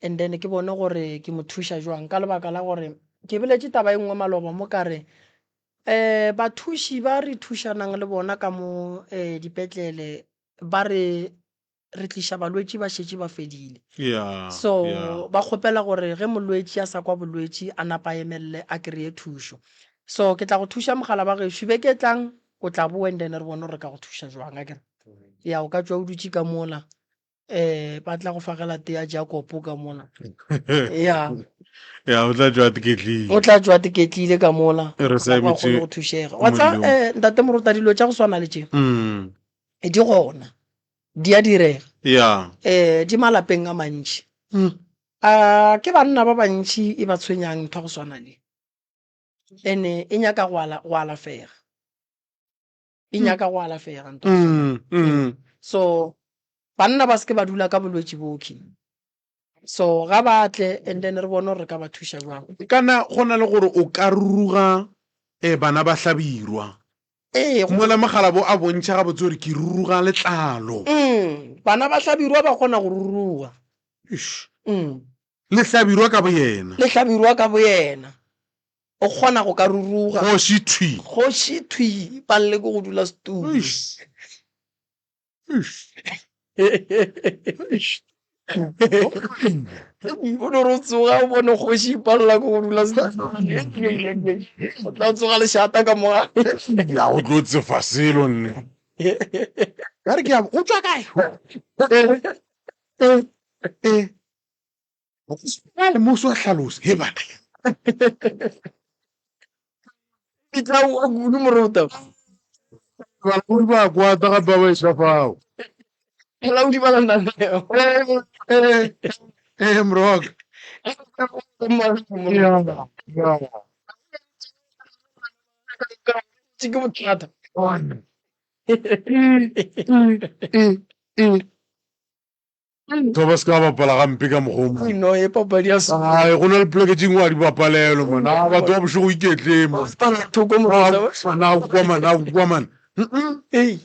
B: and then ke bone gore ke mo thuša jwang, ka lebaka la gore ke boletše taba e nngwe maloba mo ka re bathuši ba re thušanang le bona ka mo dipetlele ba re re tliša balwetši ba šetše ba fedile.
A: Yeah,
B: So
A: yeah.
B: ba kgopela gore ge molwetši a sa kwa bolwetši a napa a emelele a kry-e thušo. So ke tla go thuša mogala ba gešo beke e tlang o tla boa and then re bone gore re ka go thuša jwang akere. Ya o ka tšwa o dutše ka mola ba tla go fagela tee ya Jakopo ka mola. Ya.
A: Ya o tla tšwa tiketlile.
B: O tla tšwa tiketlile ka mola.
A: Re sa
B: Wa
A: emetše
B: kgone go thušega. Wa tseba
A: mollong.
B: ntate Moruta dilo tša go swana le tše di gona. Di a direga.
A: Ya.
B: Eh, di malapeng a mantši. A ke banna ba bantši e ba tshwenyang ntho ya go swana le. Ene e nyaka go ala, go alafega. E nyaka go alafega ntho ya go swana le. So banna ba se ke ba dula ka bolwetši bokhi. So ga ba tle and then re bone gore re ka ba thuša jwang.
A: Kana go na le gore o ka ruruga bana ba Hlabirwa.
B: Ee, go.
A: Mola Mogalabo a bontšha gabotse gore ke ruruga letlalo.
B: Bana ba Hlabirwa ba kgona go ruruga.
A: Eish. Le Hlabirwa ka boyena.
B: Le Hlabirwa ka boyena. O kgona go ka ruruga.
A: Kgoši thwi.
B: Kgoši thwi, ba lle ke go dula setulo.
A: Eish.
B: O no re o tsoga o bone kgoši e palela ke go dula o tla tsoga lešata ka moga.
A: Ya o tlo tsefa selo nne. Ka re ke ya o tšwa kae? Eh. Bjale mo o hlalosa he bana.
B: Ke tla o kudu morota.
A: Balaodi ba kwata gape ba ba etla fao.
B: Balaodi ba lenaneo.
A: Eh, morwa wa ka.
B: Ke bothata.
A: Batho ba se ka bapala gampe ka mokgwa o mongwe.
B: No, e papadi ya se.
A: Ai, go na le poleke tše dingwe ga di bapalelwe man. A batho ba bošego iketleng man.
B: Bapala thoko morota.
A: Man, aowa man, aowa man.
B: Ei,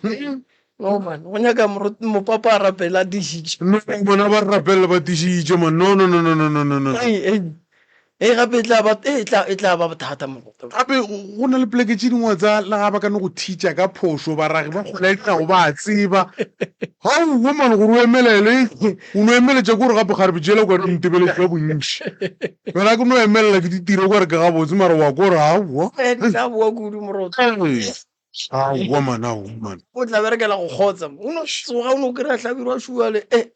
B: no man, go nyaka mopapa a rapele a tišitše.
A: No, bona ba rapelele ba tišitše man. No, no, no, no, no, no, no, no.
B: Ei, ei. Ee, gape e tla ba, e tla, e tla ba bothata mo.
A: Gape go na le poleke tše dingwe tsa le ga ba ka no go thitša ka phošo, baragi ba kgwele ya dinao ba a tseba. Aowa man, gore o emelele, o no emeletša ke gore gape kgarebe tšela o ka re di ntebeletše ka bontši. Bjale ga ke no emelela ke di tire o ka re ke gabotse mara wa kwa gore aowa.
B: Ee, di tla boa kudu moroto.
A: Ee, aowa man, aowa man.
B: O tla berekela go kgotsa, o no tsoga o no kry-a Hlabirwa šuale, e.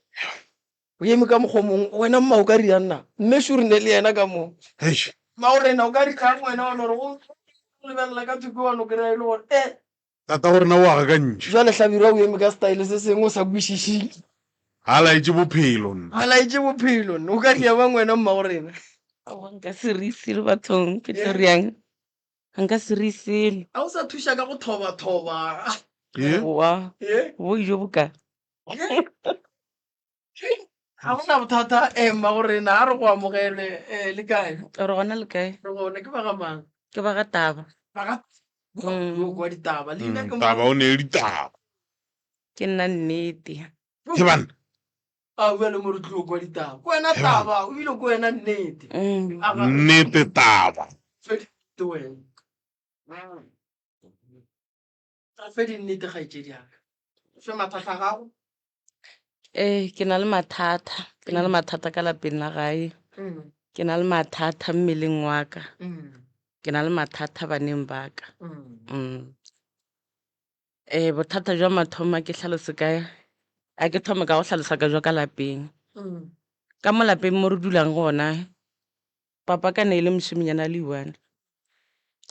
B: O eme ka mokgwa o mongwe, wena mma o ka riang na? Mme šo re ne le yena ka mo.
A: Eish.
B: Mma o rena o ka riang wena wa no re go lebelela ka thoko wa no kry-a e le gore e.
A: Tata go rena o aga ka ntši.
B: Jwale Hlabirwa o eme ka style se sengwe o sa kwešišeng.
A: Ga a laetše bophelo nna.
B: Ga laetše bophelo nna. O ka ria bang wena mma go rena?
D: Aowa nka se rie selo bathong, ke tlo riang? Nka se rie selo.
B: A o sa thuša ka go thoba-thoba?
D: Aowa, boi jo boka.
B: Ga go na bothata eh, mma go rena a re go amogele eh, le kae?
D: Re gona le kae?
B: Re gona ke ba ga mang?
D: Ke ba ga Taba.
B: Ba ga yo kwa ditaba. Leina ke mang?
A: Taba o ne le ditaba.
D: Ke nna nnete.
A: Ke banna.
B: A bua le mo re tlilo kwa ditaba. Ke wena Taba, o bile ke wena nnete.
A: Nnete Taba.
B: Fe dinnete wena. Re fe dinnete kgaetšedi ya ka. Fe mathata a gago.
D: Ee, ke na le mathata, ke na le mathata ka lapeng la gae, ke na le mathata mmeleng wa ka, ke na le mathata baneng ba ka. Ee, bothata jwa mathomo a ke hlalose ka, a ke thome ka go hlalosa ka jwa ka lapeng. Ka mo lapeng mo re dulang gona, Papa ka ne e le mošemonyana a le one.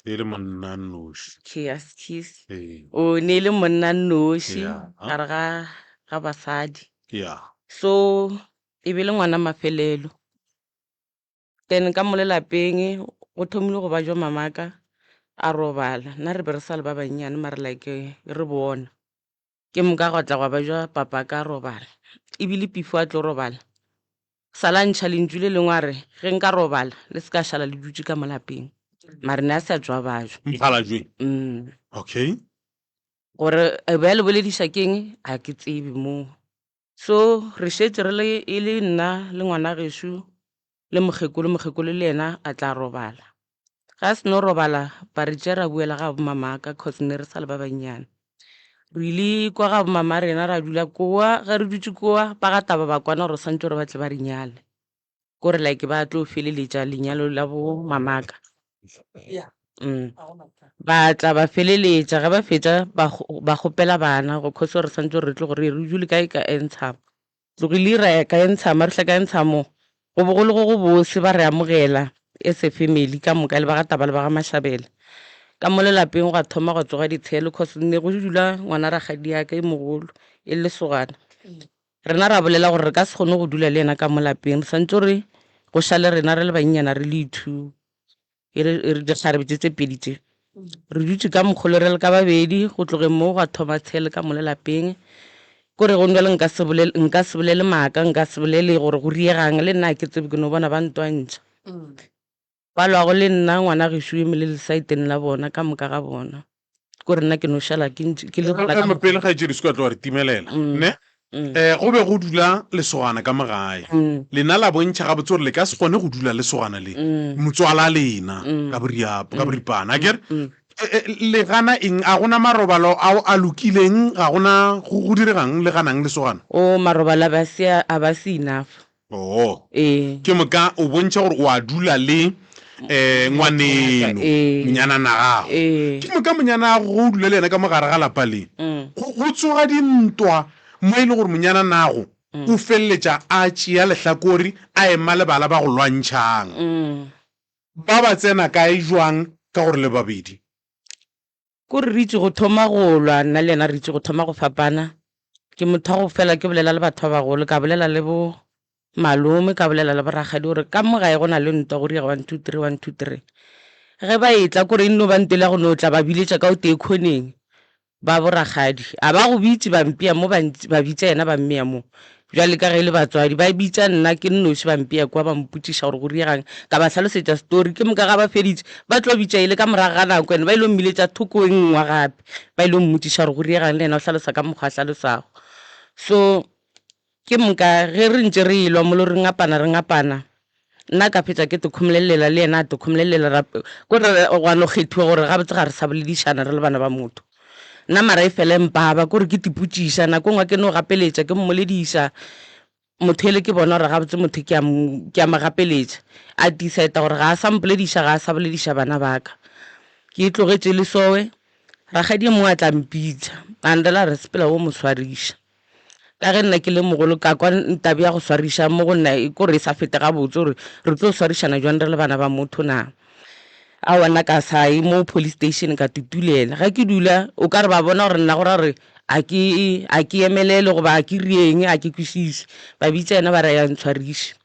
A: E le monna nnoši.
D: Cheers, cheers.
A: Ee.
D: O ne e le monna nnoši
A: Yeah.
D: gare ga ga basadi.
A: Yeah.
D: So e be le ngwana mafelelo. Then ka mo lelapeng go thomile go ba jwa mamaka a robala. Nna re be re sa le ba bannyane mara like re bona. Ke moka gwa tla gwa ba jwa papa ka robala. Ebile pifo a tlo robala. Sala a ntšha lentšu le lengwe a re, Ge nka robala, le se ka šala le dutše ka mo lapeng. Mare ne a se a tšwa bajwa.
A: Mokgalabje.
D: Mm.
A: Okay.
D: Gore a be a le bolediša keng, ga ke tsebe moo. So re šetše re le, e le nna le ngwana gešo le mokgekolo, mokgekolo le yena a tla robala. Ge a seno robala, ba re tšea ra boela ga bomamaka, cause ne re sa le ba bannyane. Re ile kwa ga bomama rena ra dula koa, ge re dutše koa, ba ga taba ba kwana gore swantše gore ba tle ba re nyale. Kore like ba tlo feleletša lenyalo la bo mamaka. Mm. Ba tla ba feleletša, ge ba fetša ba ba kgopela bana go cause gore swantše gore re tlo gore re dule kae ka Entshama. Tlogile ra ya ka Entshama, re fihla ka Entshamo go be go le go go bose, ba re amogela as a family ka moka le ba ga Taba le ba ga Mashabela. Ka mo lelapeng gwa thoma gwa tsoga ditshelo cause ne go dula ngwana rakgadiaka e mogolo e le lesogana. Rena ra bolela gore re ka se kgone go dula le yena ka mo lapeng, re swantse gore go šale rena re le bannyana re le two. E re e re dikgarebe tše tse pedi tše re dutše ka mokgolo re le ka babedi go tlogeng moo gwa thoma tshele ka mo lelapeng kore go bjale nka se bolele nka se bolele maaka nka se bolele gore go riegang le nna ke tsebe ke no bona ba ntwantšha ba lwago le nna ngwana gešo eme le lesaeteng la bona ka moka ga bona kore nna ke no šala ke ntše ke le gona ka
A: Ema pele kgaetšedi se ka tloga re timelela ne um go be go dula lesogana ka mo gae lena la bontšha gabotse gore le ka se kgone go dula lesogana le motswala lena ka boriapo ka boripana akere le gana eng a gona marobalo ao a lokileng ga gona go diregang le ganang lesogana
D: o marobalo a ba se a ba se enough
A: Oo.
D: Ee.
A: Ke moka o bontšha gore o a dula le um ngwaneno,
D: Ee.
A: monyanana gago.
D: Ee.
A: Ke moka monyana'go ge o dula le yena ka mo gare ga lapa le,
D: Mm.
A: go, go tsoga dintwa mo e le gore monyananago
D: Mm.
A: o feleletša a tšea lehlakore a ema le bala ba go lwantšhang.
D: Mm.
A: Ba ba tsena kae jwang ka gore le babedi?
D: Ko re re itše go thoma go lwa, nna le yena re itše go thoma go fapana. Ke motho wa go fela ke bolela le batho ba bagolo, ka bolela le bo malome, ka bolela le bo rakgadi gore ka mo gae go na le ntwa go direga one two three, one two three. Ge ba etla kore e nno ba ntwa e le ya go no tla ba biletša ka o tee khoneng ba bo rakgadi. A ba go bitše ba mpea mo ba ba bitša yena ba mmea mo. Bjale ka ge e le batswadi ba bitša nna ke nnoši ba mpea kua ba mpotšiša gore go diegang, ka ba hlalosetša story. Ke moka ga ba feditše ba tlo bitša ele ka morago ga nako ene ba ilo mmiletša thoko e nngwe gape ba ilo mmotšiša gore go diegang le yena o hlalosa ka mokgwa a hlalosago. So ke moka ge re ntše re elwa molo re ngapana re ngapana. Nna ka fetša ke tekhomolelela le yena a tekhomolelela ra ko re gwa no kgethiwa gore gabotse ga re sa boledišana re le bana ba motho. Nna mara e fela e mpaba ko re ke tipotšiša nako nngwe ke no gapeletša ke mmolediša motho ele ke bona gore gabotse motho ke a ke a mo gapeletša a decide gore ga a sa mpolediša ga a sa bolediša bana ba ka. Ke e tlogetše le sowe rakgadi e mongwe a tla mpitša a nrela re sepela o mo swariša. Ka ge nna ke le mogolo ka kwa tabe ya go swariša mo go nna e kore e sa fete gabotse gore re tlo swarišana jwang re le bana ba motho na. Aowa nna ka sa ye mo police station ka tutulela. Ge ke dula o ka re ba bona gore nna go ra gore a ke a ke emelele goba a ke rieng a ke kwešiše. Ba bitša yena ba re a ya ntshwariše.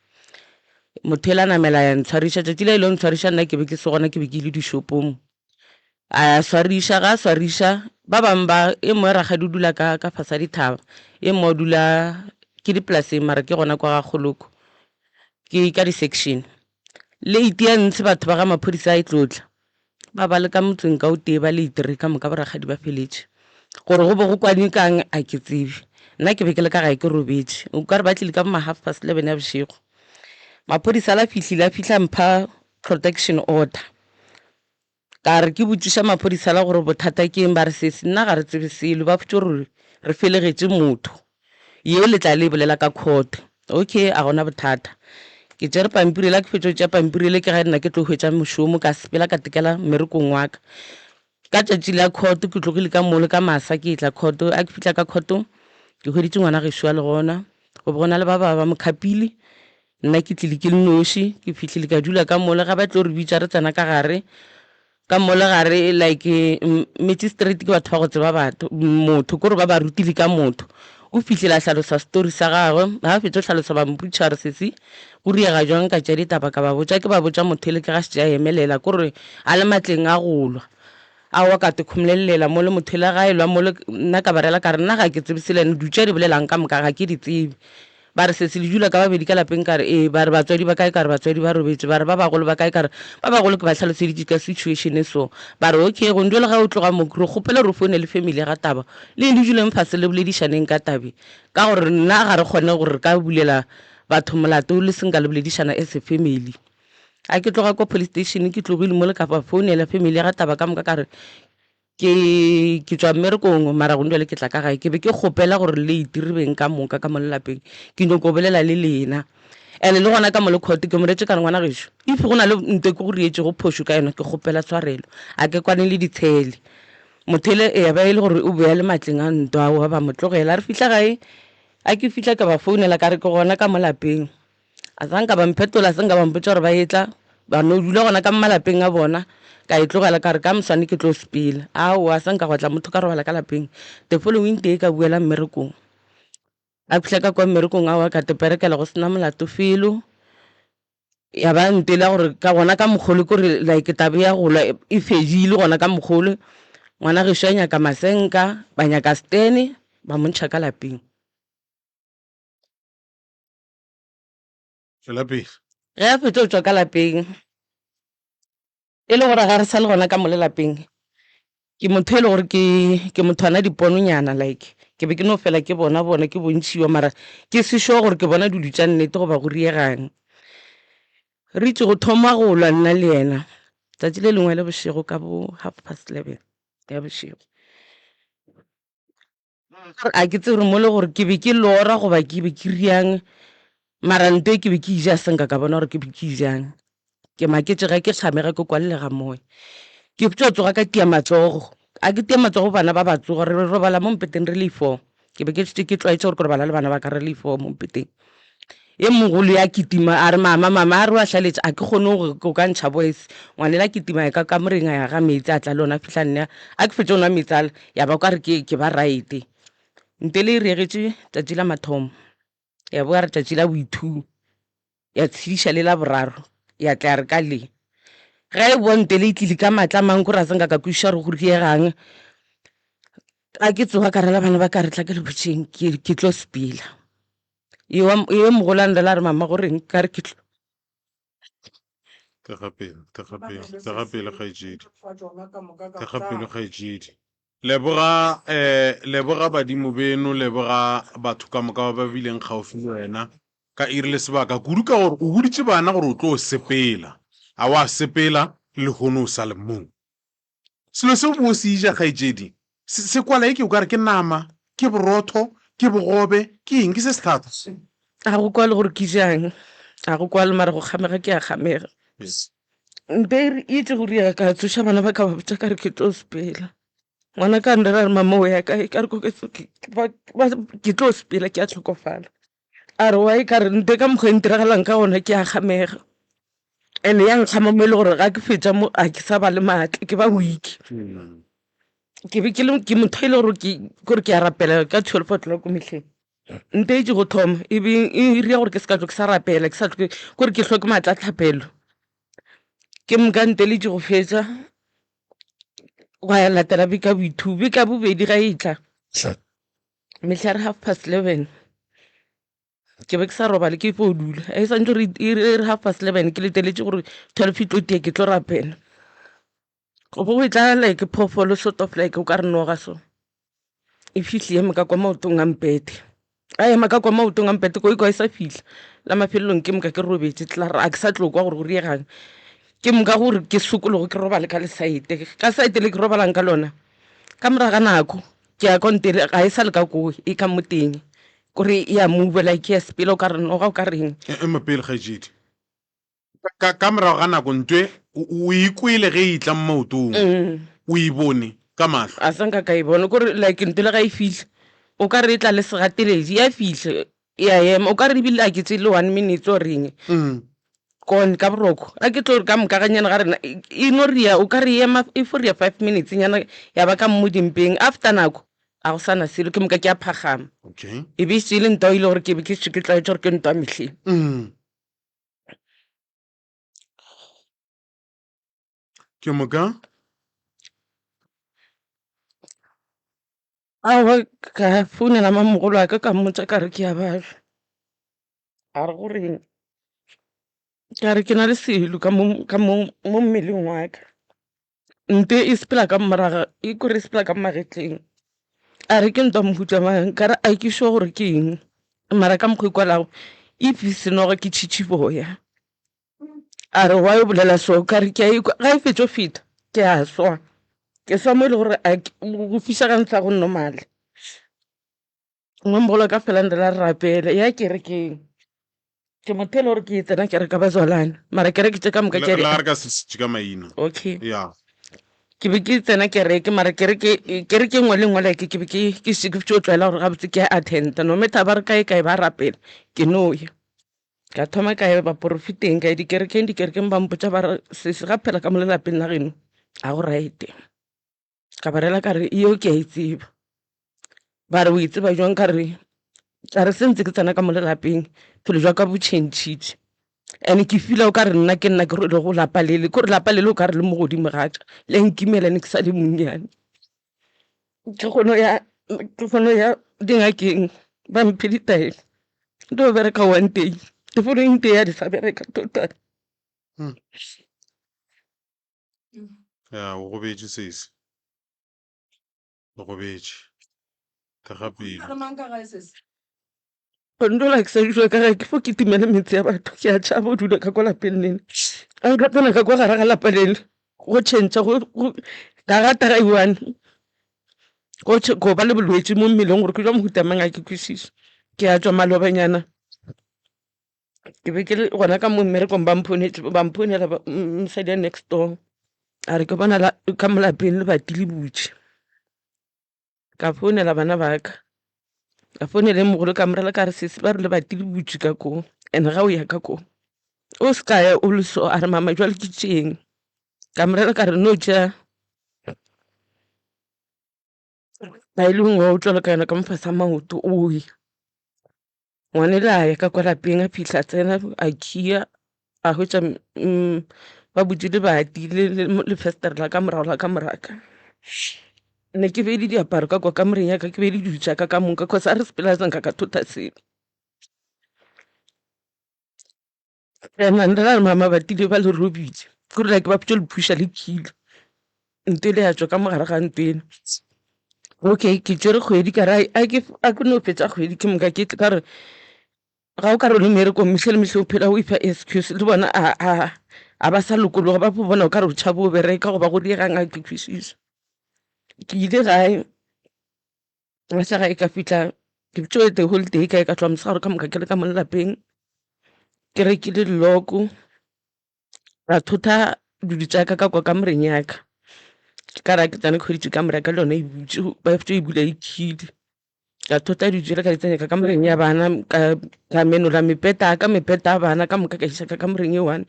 D: Motho ela namela ya ntshwariša tšatši le ile ntshwariša nna ke be ke se gona ke be ke ile dishopong. A swariša, ga a swariša, ba bangwe ba, e mongwe rakgadi o dula ka ka fase ga dithaba, e mongwe o dula ke dipolaseng mara ke gona kwa ga Kgoloko, ke ka di-section. Late ya ntshe batho ba ga maphodisa a e tlotla, ba ba le ka motseng ka o tee ba le three ka moka borakgadi ba feletše. Gore go be go kwane kang a ke tsebe, nna ke be ke le ka gae ke robetše, o ka re ba tlile ka bo ma half past eleven ya bošego. Maphodisa a la fihlile a fihla mpha protection order. Ka re ke botšiša maphodisa la gore bothata ke eng, ba re sesi nna ga re tsebe selo, ba botše gore re felegetše motho yeo le tla le e bolela ka court. Okay, a gona bothata. Ke tšere pampiri la ke fetša go tšea pampiri le ke ge nna ke tlo hwetša mošomo ka sepela ka tekela mmerekong wa ka. Ka tšatši la court ke tlogile ka mole ka masa ke etla court, a ke fihla ka court ke hweditše ngwana gešo a le gona, go be go na le ba ba ba mo khapile. Nna ke tlile ke le noši, ke fihlile ka dula ka mola, ga ba tlo re bitša re tsena ka gare, ka mola gare like magistrate ke batho ba go tseba batho, motho kore ba ba rutile ka motho. O fihlile a hlalosa story sa gagwe, ga a fetša go hlalosa ba mpotšiša gore sesi go riega jwang ka tšea ditaba ka ba botša, ke ba botša motho ele ke ga šetše a emelela kore a le matleng a go lwa. Aowa ka tekhomlelela mole motho ele ga e lwa mole nna ka ba rela ka re nna ga ke tsebe selo ene dutše a di bolelang ka moka ga ke di tsebe. Ba re, Sesi, le dula ka babedi ka lapeng? Ka re, Ee. Ba re, Batswadi ba kae? Ka re, Batswadi ba robetše. Ba re, Ba bagolo ba kae? Ka re, Ba bagolo ke ba hlaloseditše ka situation e so. Ba re, Okay, gong bjale ge o tloga mo, re kgopela gore o foune le family ya ga Taba, le ye le duleng fase le boledišaneng ka tabe, ka gore nna ga re kgone gore re ka bulela batho molato le se nka le boledišana as a family. A ke tloga ko police station ke tlogile mo le ka ba founela family ya ga Taba ka moka ka re, Ke, ke tšwa mmerekong, mara gone bjale ke tla ka gae. Ke be ke kgopela gore le itire beng ka moka ka mo lelapeng. Ke nyoko bolela le lena. And le gona ka mo le court, ke mo retše ka re, Ngwana gešo, if go na le nto e ke go rietšego phošo ka yona, ke kgopela tshwarelo. A ke kwane le ditshele. Motho ele ya ba e le gore o be a le matleng a ntwa, aowa ba mo tlogela. Re fihla gae, a ke fihla ka ba founela ka re ke gona ka mo lapeng. A sa nka ba mphetola, a sa nka ba mpotša gore ba etla, ba no dula gona ka malapeng a bona. Ka e tlogela ka re ka moswane ke tlo sepela. Aowa, a sa nka gwa tla motho ka robala ka lapeng. The following day ka boela mmerekong. A fihla ka kwa mmerekong aowa ka teperekela go sena molato felo. Ya ba ntela gore ka gona ka mokgolo ke gore like taba ya go lwa e fedile gona ka mokgolo. Ngwana gešo a nyaka masenka, ba nyaka stene, ba mo ntšha ka lapeng.
A: Tšwela pele.
D: Ge a fetša go tšwa ka lapeng, e le gore ga re sa le gona ka mo le lapeng, ke motho e le gore ke ke motho ana dipononyana like ke be ke no fela ke bona bona ke bontšhiwa mara ke se sure gore ke bona dilo tša nnete goba go riegang. Re itše go thoma go lwa nna le yena tšatši le lengwe le bošego ka bo half past eleven ya bošego. A ke tsebe gore mo le gore ke be ke lora goba ke be ke riang mara nto e ke be ke e ja senka ka bona gore ke be ke e jang. Ke maketše ge ke kgamega ke kwa lega moya. Ke tšo tsoga ka tia matsogo, a ke tia matsogo bana ba ba tsoga re robala mo mpeteng re le four. Ke be ke šetše ke tlwaetše gore ke robala le bana ba ka re le four mo mpeteng. E mogolo ya kitima a re mama mama a re wa hlaletša a ke kgone go go ka ntšha voice. Ngwanela a kitima ya ka kamoreng a ya ga meetse a tla le ona a fihla nna a ke fetša go nwa meetse ale ya ba o ka re ke ke ba right. Nte le e regetše tšatši la mathomo ya boa re tšatši la boithuo ya tshediša le la boraro ya tla ya re ka le. Ge e boa nte le e tlile ka maatla a mang kore a se nka ka kwešiša gore go riegang. A ke tsoga ka rela bana ba ka re tla ke le botšeng ke ke tlo sepela. Yo mogolo a nrela a re mama go reng ka re ke tlo.
A: Tega pele, tega pele, tega pele kgaetšedi. Tega pele kgaetšedi. Leboga eh leboga badimo beno, leboga batho ka moka ba ba bileng kgauswi le wena. Ka iri le sebaka kudu ka gore o boditše bana gore o tlo sepela. A wa sepela, lehono o sa le mo. Selo seo bo se ja kgaetšedi, se, se kwala eke o ka re ke nama, ke borotho, ke bogobe, ke eng, ke se sethata.
D: A go kwale gore ke jang, a go kwale mara go kgamega ke a kgamega. Nte e re itse go riega ka tsoša bana ba ka ba botša ka re ke tlo sepela. Ngwana ka nrera a re mama o ya kae ka re Koketso ke tlo sepela ke a hlokofala. A re why ka re nte ka mokgwa e ntiragalang ka gona ke a kgamega. And-e ya nkgama mo e le gore ga ke fetša mo ga ke sa ba le maatla ke ba weak. Ke be ke le ke motho e le gore ke kore ke a rapela ka twelve o'clock mehleng. Nte e tše go thoma e be e dira gore ke se ka hlwa ke sa rapela ke sa hlwe kore ke hloke maatla a thapelo. Ke moka nte le tše go fetša gwa latela beke ya boithubi, beke ya bobedi ga e tla mehla re half past eleven ke be ke sa robale ke fo dula e santse re e re half past eleven ke leteletše gore 12 e tlo tia ke tlo rapela go bo go e tla like phoofolo sort of like o ka re noga so e fihle eme ka kwa maotong a mpete a ema ka kwa maotong a mpete ko ikwa e sa fihla la mafelelong ke moka ke robetše tla a ke sa tlo kwa gore go riegang ke moka gore ke sokologo ke robale ka lesaete ka saete le ke robalang ka lona ka morago ga nako ke ya kontere ga e sa le ka koo e ka mo teng kore e ya move like ya sepela o ka re noga o ka reng
A: Ema pele kgaetšedi. Ka, ka morago ga nako ntwe o, o ikwele ge e etla mo maotong. O e bone ka mahlo.
D: A sa nka ka e bona kore like ntwe le ga e fihla o ka re e tla le segateledi ya fihla ya ema o ka re ebile a ke tse le one minute or eng gone ka boroko a ke tlo re ka moka ganyana ga rena e no ria o ka re ema e fo ria five minutes nyana ya ba ka mo dimpeng after nako a go sana selo ke moka ke a phagama
A: Okay.
D: e be e šetše e le ntwa e le gore ke be ke šetše ke tlwaetše gore ke ntwa mehleng.
A: Ke moka?
D: Aowa ka founela mamogolo wa ka ka mmotša ka re ke a babja. A re goreng? Ka re ke na le selo ka mo ka mo mo mmeleng wa ka. Nte e sepela ka morago e kore e sepela ka magetleng. A re ke ntwa mohuta mang? Ka re a ke sure gore ke eng mara ka mokgwa e kwalago if e se noga ke tšhitšhiboya. A re why o bolela so? Ka re ke a ikwa ga e fetša go feta ke a swa. Ke swa mo e le gore go fiša ga ntsha go normal. Ngwamogolo wa ka fela re la re rapele ya kerekeng. Ke motho e le gore ke tsena kereke ka bazalwane mara kereke tše ka moka ke
A: a di. Le ga re ka se šitše ka maina.
D: Okay.
A: Ya.
D: Ke be ke tsena kereke mara kereke kereke e nngwe le nngwe like ke be ke ke šetše ke tšo tlwaela gore gabotse ke a attenda no matter ba re kae kae ba rapela ke no ya. Ka thoma ka ya baporofeteng ka ya dikerekeng dikerekeng ba mpotša ba re sesi ga phela ka mo lelapeng la geno ga go right-e. Ka ba rela ka re yeo ke a e tseba. Ba re o e tseba jwang ka re ka re se ntse ke tsena ka mo lelapeng bophelo jwa ka bo changile. And ke feel-a o ka re nna ke nna ke rwelego lapa lele, kore lapa lele o ka re le mo godimo ga ka le a nkimela ne ke sa le monnyane. Ke kgone go ya ke kgone go ya dingakeng ba mphe ditaelo ke tlo bereka one day the following day a di sa bereka total.
A: Ya, o gobetše sesi. O gobetše. Thekga pelo.
D: Gondola ke sa dula ka gae ke fo kitimela metse ya batho ke a tšhaba go dula ka kwa lapeng lele a nka tsena ka kwa gare ga lapa lele go tšhentšha go ka gata ga i-one go go ba le bolwetši mo mmeleng gore ke jwa mohuta mang ga ke kwešiše ke a tšwa malobanyana ke be ke le gona ka mo mmerekong ba mphounetše ba mphounela mosadi ya next door a re ke bona ka mo lapeng lebati le butše. Ka founela bana ba ka, ka founela e mogolo ka mo rela ka re sesi ba re lebati le butše ka koo and ga o ya ka koo o se ka ya o le so, a re mama jwale ke tšeng, ka mo rela ka re no tšea e le nngwe wa o tlola ka yona ka mo fase ga maoto o ye. Ngwanela a ya ka kwa lapeng a fihla a tsena a khia a hwetša ba butše lebati le lefesetere la ka morago la kamora ka. Ne ke beile diaparo ka kwa kamoreng ya ka ke beile dilo tša ka ka moka cause a re sepela a sa nka ka thota selo. Ene la mama ba tlile ba le robile ke gore like ba tlo le phuša le khile ntho ele ya tšwa ka mo gare ga ntlo ena. Okay ke tšere kgwedi ka re a ke no fetša kgwedi ke moka ke tle ka re. Ga o ka re o le mmerekong mehle le mehle o phela o ipha excuse le bona a a a ba sa lokologa ba bona o ka re o tšhaba o bereka goba go diegang ga ke kwešiše. Ke ile gae ka fihla gae ka fihla ke tšo the whole day ka ya ka tloga mosegare ka moka ke le ka mo lapeng ke rekile di-lock-o. Ka thotha dilo tša ka ka kwa kamoreng ya ka, ka re ga ke tsena ke hweditše kamore ya ka le yona e butše, ba fetša go e bula e khile. Ka thotha dilo tšela ka di tsenya ka kamoreng ya bana, ka menola mepeta ya ka, mepeta ya bana ka moka ka iša ka kamoreng e one,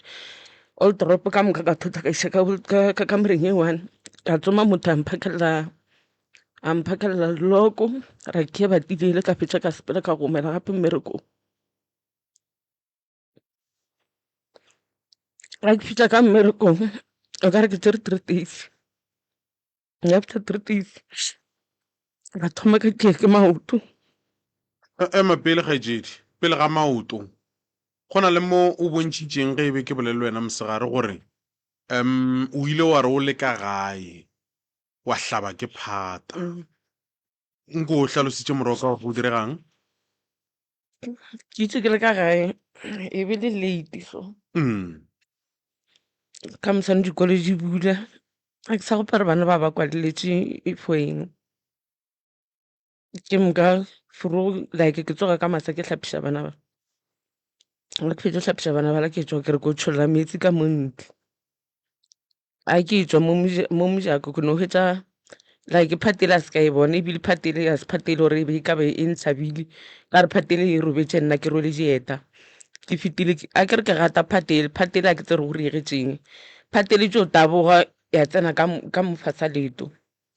D: wardrobe ka moka ka thotha ka iša ka kamoreng e one. Ka tsoma motho a mphakelela, a mphakelela lock-o, ra khe ba tlile ka fetša ka sepela ka gomela gape mmerekong. Ga ke fihla ka mmerekong o ka re ke tšere 3 days, after 3 days ka thoma ka ke ke maoto.
A: Ema pele kgaetšedi, pele ga maoto, go na le mo o bontšhitšeng ge e be ke bolele le wena mosegare gore um o ile wa re o le ka gae wa hlaba ke phata. Nko o hlalositše moroka gore go diregang?
D: Ke itse ke le ka gae e be le late so. Ka moswane dikolo di bula, ga ke sa gopola gore bana ba ba kwaleletše for eng. Ke moka vroeg like ke tsoga ka masa ke hlapiša bana ba. Ga ke fetša go hlapiša bana bala ke tšwa ke re ko tšholla meetse ka mo ntle. A ke tšwa mo mojako ke no hwetša like phate yela a se ka e bona ebile phate yela ga se phate e le gore e be e ka be e ntlhabile ka re phate yela e robetše nna ke rwele dieta. Ke fetile a ke re ke gata phate yela, phate yela ga ke tsebe gore go diregetšeng. Phate yela e tšo taboga ya tsena ka mo fase ga leeto.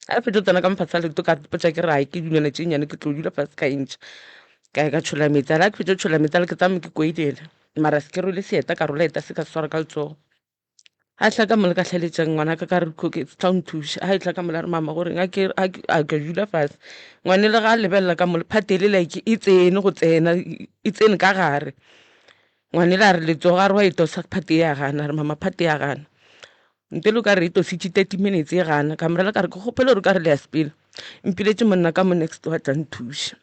D: Ga ke fetša go tsena ka mo fase ga leeto ka ipotša ke re hai ke dilwana tše nnyane ke tlo dula fase ka e ntšha. Ka ya ka tšholla meetse ale, ga ke fetša go tšholla meetse ale ke tšama ke koilela mara se ke rwele seeta ka rola eta se ka se swara ka letsogo. A tla ka mola ka hlaeletšang ngwanaka ka re okay tla o nthuša a tla ka mola a re mama goreng a ke a ka dula fase ngwane le ga a lebelela ka mola phate ele like e tsene go tsena e tsene ka gare ngwane le a re letsogo a re wa e tosa phate ya gana a re mama phate ya gana ntle le o ka re e tositše 30 minutes e gana ka morela ka re ke kgopela gore o ka re le ya sepele mpiletše monna ka mo next wa tla nthuša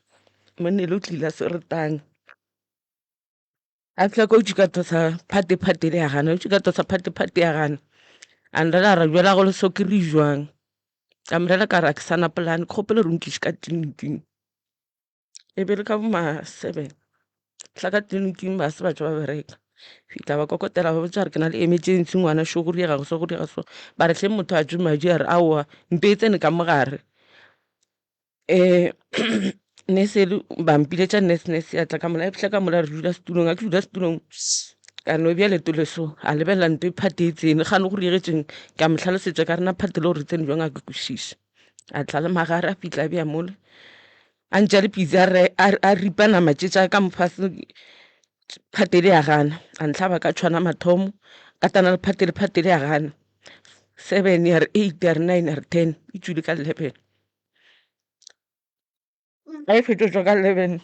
D: monna ele o tlile a se retang. A fihla ko ka tosa phate phate le ya gana ka tosa phate phate ya gana a nrela a re bjala go le so ke re jwang ka mrela ka re a ke sana polane ke kgopela gore o nkiše ka tleliniking e be le ka bo ma 7 tla ka tleliniking ba se ba tšwa ba bereka fihla ba kokotela ba botša gore ke na le emergency ngwana šo go diega so go diega so ba re hleng motho a tšwe madi a re aowa mpe e tsene ka mogare. Nurse ele ba mpiletša nurse, nurse ya tla ka mola, ya fihla ka mola re dula setulong, ga ke dula setulong ka no bea leoto le so, a lebelela nto e phate e tsene, kgane go diegetšeng, ka mo hlalosetša ka re na phate le gore e tsene bjang ga ke kwešiše. A tla le magare a fihla a bea mola, a ntše a le busy a ripa nama tše tša ka mo fase, phate ele ya gana, a ntlhaba ka tšhwana mathomo, ka tana le phate le phate ele ya gana, 7 ya re 8 ya re 9 ya re 10 e tšwile ka 11. Ga e fetša go tšwa ka 11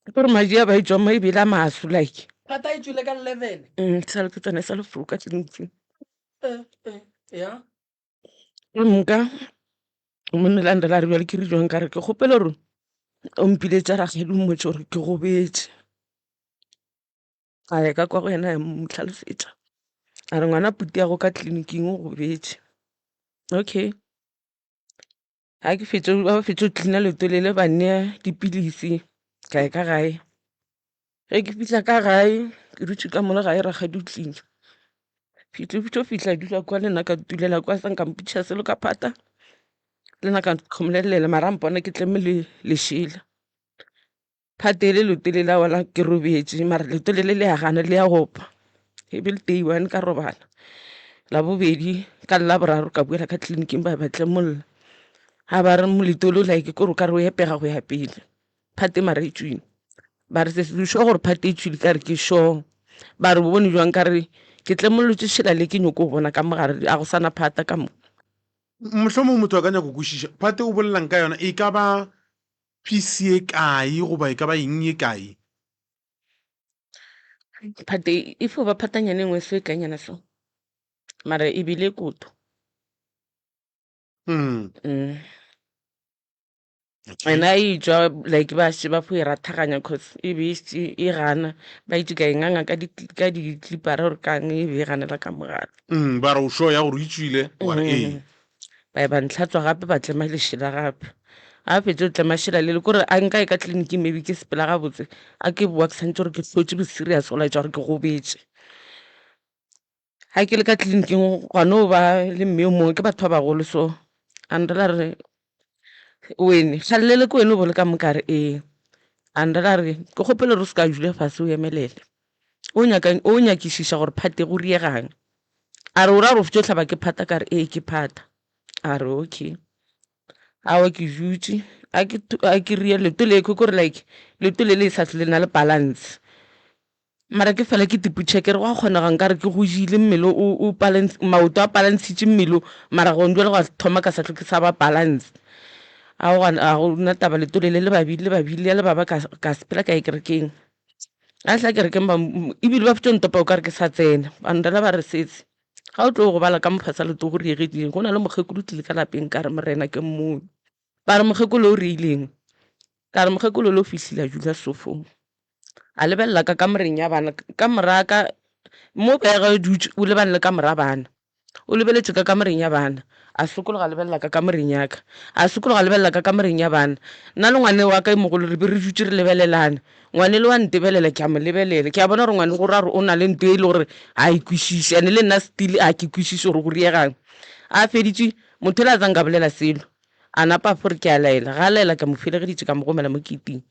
D: ke gore madi a ba e tšwa mo ebile a maso like.
B: Phata e tšwile ka 11?
D: Sale ke tsena e sa le fro ka tleliniking.
B: Eh, eh, ya.
D: Ke moka monna la nrela a re bjale ke re jwang ka re ke kgopela gore o mpiletša rakgadi o mmotše gore ke gobetše. A ya ka kwa go yena a mo hlalosetša a re ngwana puti ya go ka tleliniking o gobetše. Okay. Ga ke fetša ba fetša go cleaner leoto le le ba nnea dipilisi ka ya ka gae. Ge ke fihla ka gae ke dutše ka mola gae rakgadi o tlile. Ke tlo fihla a dula kwa le nna ka tulela kwa sa nka mpotšiša selo ka phata le nna ka mmolelela mara a mpona ke tleme lešela. Phate le leoto le la wela ke robetše mara leoto le le le a gana le a opa. E be le day one ka robala, la bobedi ka la boraro ka boela ka tleliniking ba ba tlemolla. Ga ba re leoto le like ke gore o ka re o epega go ya pele, phate mara e tšwile. Ba re sesi o sure gore phate e tšwile ka re ke sure. Ba re o bone bjang ka re ke tlemollotše šela le ke nyoko bona ka mo gare a go sana phata ka mo.
A: Mohlomong motho a ka nyaka go kwešiša phate o bolelang ka yona e ka ba Piece ye kae goba e ka ba eng ye kae?
D: Phate e fo ba phatanyana e nngwe so e kanyana so mara e bile koto. Ena e tšwa like ba še ba fo e rathaganya cause e be e šetše e gana ba itše ka e nganga ka di ka di-clipper-a or kang e be e ganela ka mogare.
A: Ba re o sure ya gore e tšwile wa re ee.
D: Ba ya ba ntlhatswa gape ba tlema lešela gape. Ga fetše go tlema šela lele kore a nka ye ka tleliniking maybe ke sepela gabotse a ke bowa ke santše gore ke hlotše bo serious go laetša gore ke gobetše. Ga ke le ka tleliniking gwa no ba le mme yo mongwe ke batho ba bagolo so a nrela a re wene hlalele ke wene o bo le ka mo ka re ee, a nrela a re ke kgopela gore o se ka dula fase o emelele o nyaka o nyakišiša gore phate go riegang, a re o ra gore o fetša go hlaba ke phata ka re ee ke phata, a re okay. Aowa ke dutše a ke a ke rie leoto le ke kore like leoto le le sa hlole le na le balance. Mara ke fela ke tipotšiša ke re gwa kgonega nkare ke go jile mmele o o balance maoto a balancitše mmele o mara gone bjale gwa thoma ka sa hlwe ke sa ba balance. Aowa ga go na taba leoto le le le babile le babile ya le baba ka ka sepela ka ya kerekeng. Ga ke tla kerekeng ba ebile ba fetša go ntopa o kare ke sa tsena ba nrela ba re setse ga o tlo gobala ka mokgwa sa leoto go riegetšeng go na le mokgekolo o tlile ka lapeng ka re morena ke mmone. Ba re mokgekolo o reileng? Ka re mokgekolo o lo fihlile a dula sofong. A lebelela ka kamoreng ya bana, kamora ya ka mo ba ga dutše o lebane le kamora ya bana, o lebeletše ka kamoreng ya bana, a sokologa a lebelela ka kamoreng ya ka, a sokologa a lebelela ka kamoreng ya bana. Nna le ngwane wa ka e mogolo re be re dutše re lebelelane, ngwane le wa ntebelela ke a mo lebelela, ke a bona gore ngwane go ra gore o na le nto e le gore ga e kwešiše and-e le nna still ga ke kwešiše gore go riegang. A feditše motho yola a sa nka bolela selo. A napa a fo re ke a laela. Ga a laela ka mo felegeditše ka mo gomela mo keiting.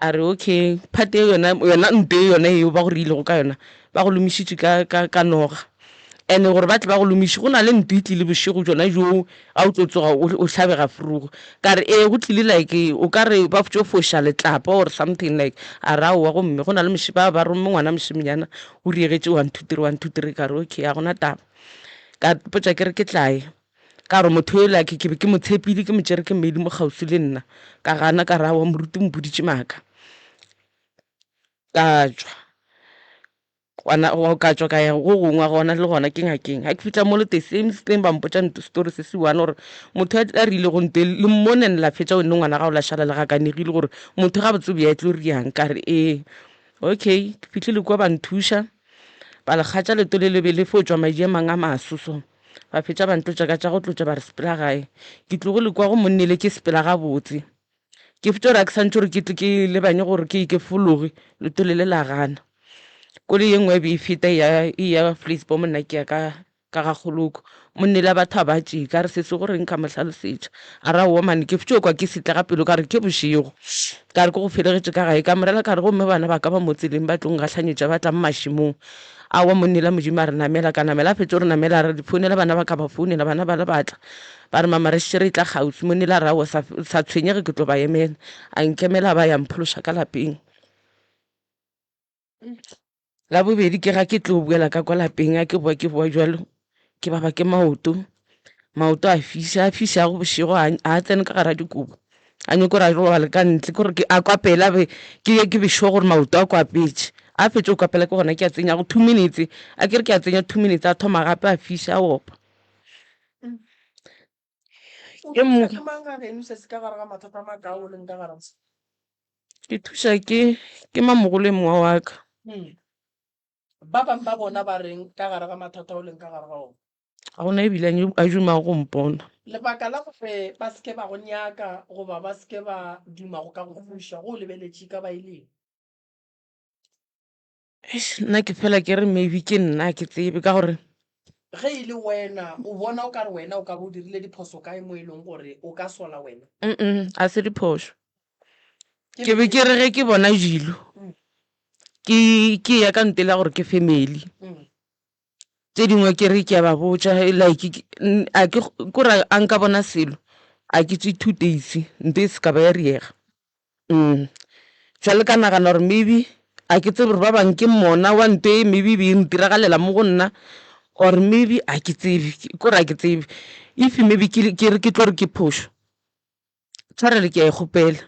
D: A re okay, phate ye yona, yona nto ye yona yeo ba go reilego ka yona, ba go lomišitše ka, ka, ka noga. And gore ba tle ba go lomiše, go na le nto e tlile bošego bjona bjoo, ga o tlo tsoga o, o hlabega frugo. Ka re ee, go tlile like o ka re ba tšo foša letlapa or something like. A re aowa gomme go na le moše, ba, ba romme ngwana mošemanyana o riegetše one two three, one two three. Ka re okay, ga gona taba. Ka ipotša ke re ke tla ya. Ka gore motho yola ke ke be ke mo tshepile, ke mo tšere ke mmeile mo kgauswi le nna. Ka gana ka re aowa moruti o mpoditše maaka. Ka tšwa, gona ka tšwa ka ya go gongwe gona le gona ke ngakeng. Ga ke fihla mole the same thing ba mpotša story se se one gore motho a rilego nto e le mmone and la fetša wene le ngwana gago la šala le gakanegile gore motho gabotse o be a tlo riang. Ka re ee, okay ke fihlile kua ba nthuša ba le kgatša leoto le le be le fo tšwa madi a mangwe a maso so. Ba fetša ba ntlotša ka tša go tlotša ba re sepela gae. Ke tlogile kwa go monnele ke sepela gabotse. Ke fetša gore a ke santše gore ke tle ke lebanye gore ke ke fologe, leoto le le la gana. Koloi ye nngwe e be e feta e ya e ya Vleisboom nna ke ya ka ka ga Kgoloko. Monnele a batho a ba tšee ka re sesi go reng ka mo hlalosetša. A re aowa mane ke fetša go kwa ke setlega pelo ka re ke bošego. Ka re ke go felegetše ka gae ka mo rela ka re gomme bana ba ka ba mo tseleng ba tlo ngahlanyetša ba tla mo mašemong. Aowa monnela Modimo a re namela, ka namela, a fetša go re namela a re founela bana ba ka, ba founela bana bale ba tla, ba re mama re šetše re etla kgauswi, monnela a re aowa sa, sa tshwenyege ke tlo ba emela, a nkemela a ba ya mphološa ka lapeng. La bobedi ke ga ke tlo boela ka kwa lapeng, ga ke boa ke boa bjalo ke baba ke maoto, maoto a fiša, a fišago bošego a a tsene ka gara dikobo, a nyako gore a robale ka ntle, ke gore ke a kwapela be ke ye ke be sure gore maoto a kwapetše. A fetša go kwapela ke gona ke a tsenyago 2 minutes, a ke re ke a tsenya 2 minutes a thoma gape a fiša a opa.
B: O
D: Ke
B: thuša ke mang ga geno se se ka gare ga mathata a makao o leng ka gare ga
D: Ke thuša ke ke mamogolo e mongwe wa ka.
B: Ba bangwe ba bona ba reng ka gare ga mathata o leng ka gare ga ona?
D: Ga gona ebile a dumago go mpona.
B: Lebaka la gore ba se ke ba go nyaka goba ba se ke ba duma go ka go thuša go o lebeletše e ka ba e le eng?
D: Eish, nna ke fela ke re maybe ke nna ke tsebe ka gore.
B: Ge e le wena, o bona o ka re wena o ka ba o dirile diphoso kae mo e leng gore o ka sola wena?
D: A se diphošo. Ke be ke re ge ke bona dilo ke ke ya ka ntela gore ke family. Tše dingwe ke re ke a ba botša like a ke kore a nka bona selo a ke tše 2 days nte e se ka ba ya riega. Bjale ka nagana gore maybe a ke tsebe gore ba bangwe ke mona wa nto e maybe e be e ntiragalela mo go nna or maybe a ke tsebe kore a ke tsebe. If maybe ke re ke tlo re ke phošo. Tshwarelo ke a e kgopela.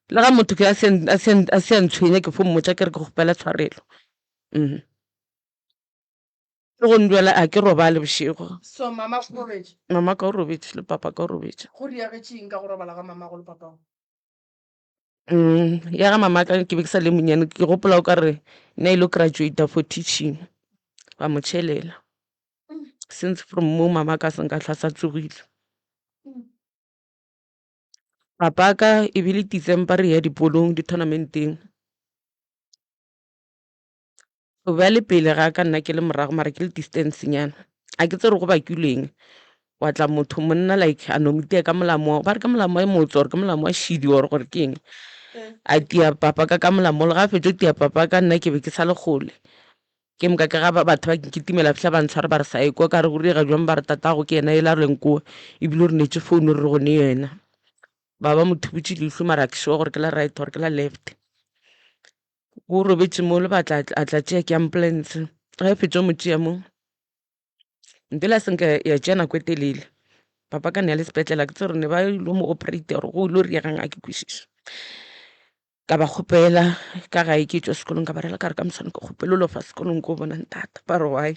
D: Le ga motho ke a se a se a se a ntshwenya ke fo mmotša ke re ke kgopela tshwarelo. Le go ndwela a ke robale bošego.
B: So mama o robetše?
D: Mama ka o robetše le papa ka o robetše.
B: Go diagetše eng ka go robala ga mamago le papago?
D: Ya ga mama ka ke be ke sa le monnyane, ke gopola o ka re ne a ile graduata for teaching, ba mo tšhelela. Since from mo mama ka se nka hlwa sa tsogile. Papa ka e bile December re ya dipolong di-tournament-eng. O be a le pele ga ka nna ke le morago mara ke le distance nyana. A ke tsebe gore go bakilwe eng, wa tla motho monna like a no mo itia ka molamo, ba re ke molamo wa motse or ke molamo wa šidi or gore ke eng. A tia papa ka ka molamo le ga a fetša go tia papa ka nna ke be ke sa le kgole. Ke moka ke ga batho ba nkitimela fihla ba ntshwara ba re sa ekwa ka re go direga bjang ba re tatago ke yena ela reng koa ebile o re neetše phone re go ne yena. Ba ba mo thubutše leihlo mara a ke sure gore ke la right or ke la left. O robetše mo le batla a tla tšea ke ambulance ge e fetša mo tšea mo ntle la senka ya tšea nako e telele papa ka ne ya le sepetlele ke tsere ne ba ilo mo operate or go ilo riegang a ke kwešiše ka ba kgopela ka gae ke tšwa sekolong ka ba rela ka re ka moswane ke kgopela o lofa sekolong ko bona ntata ba re why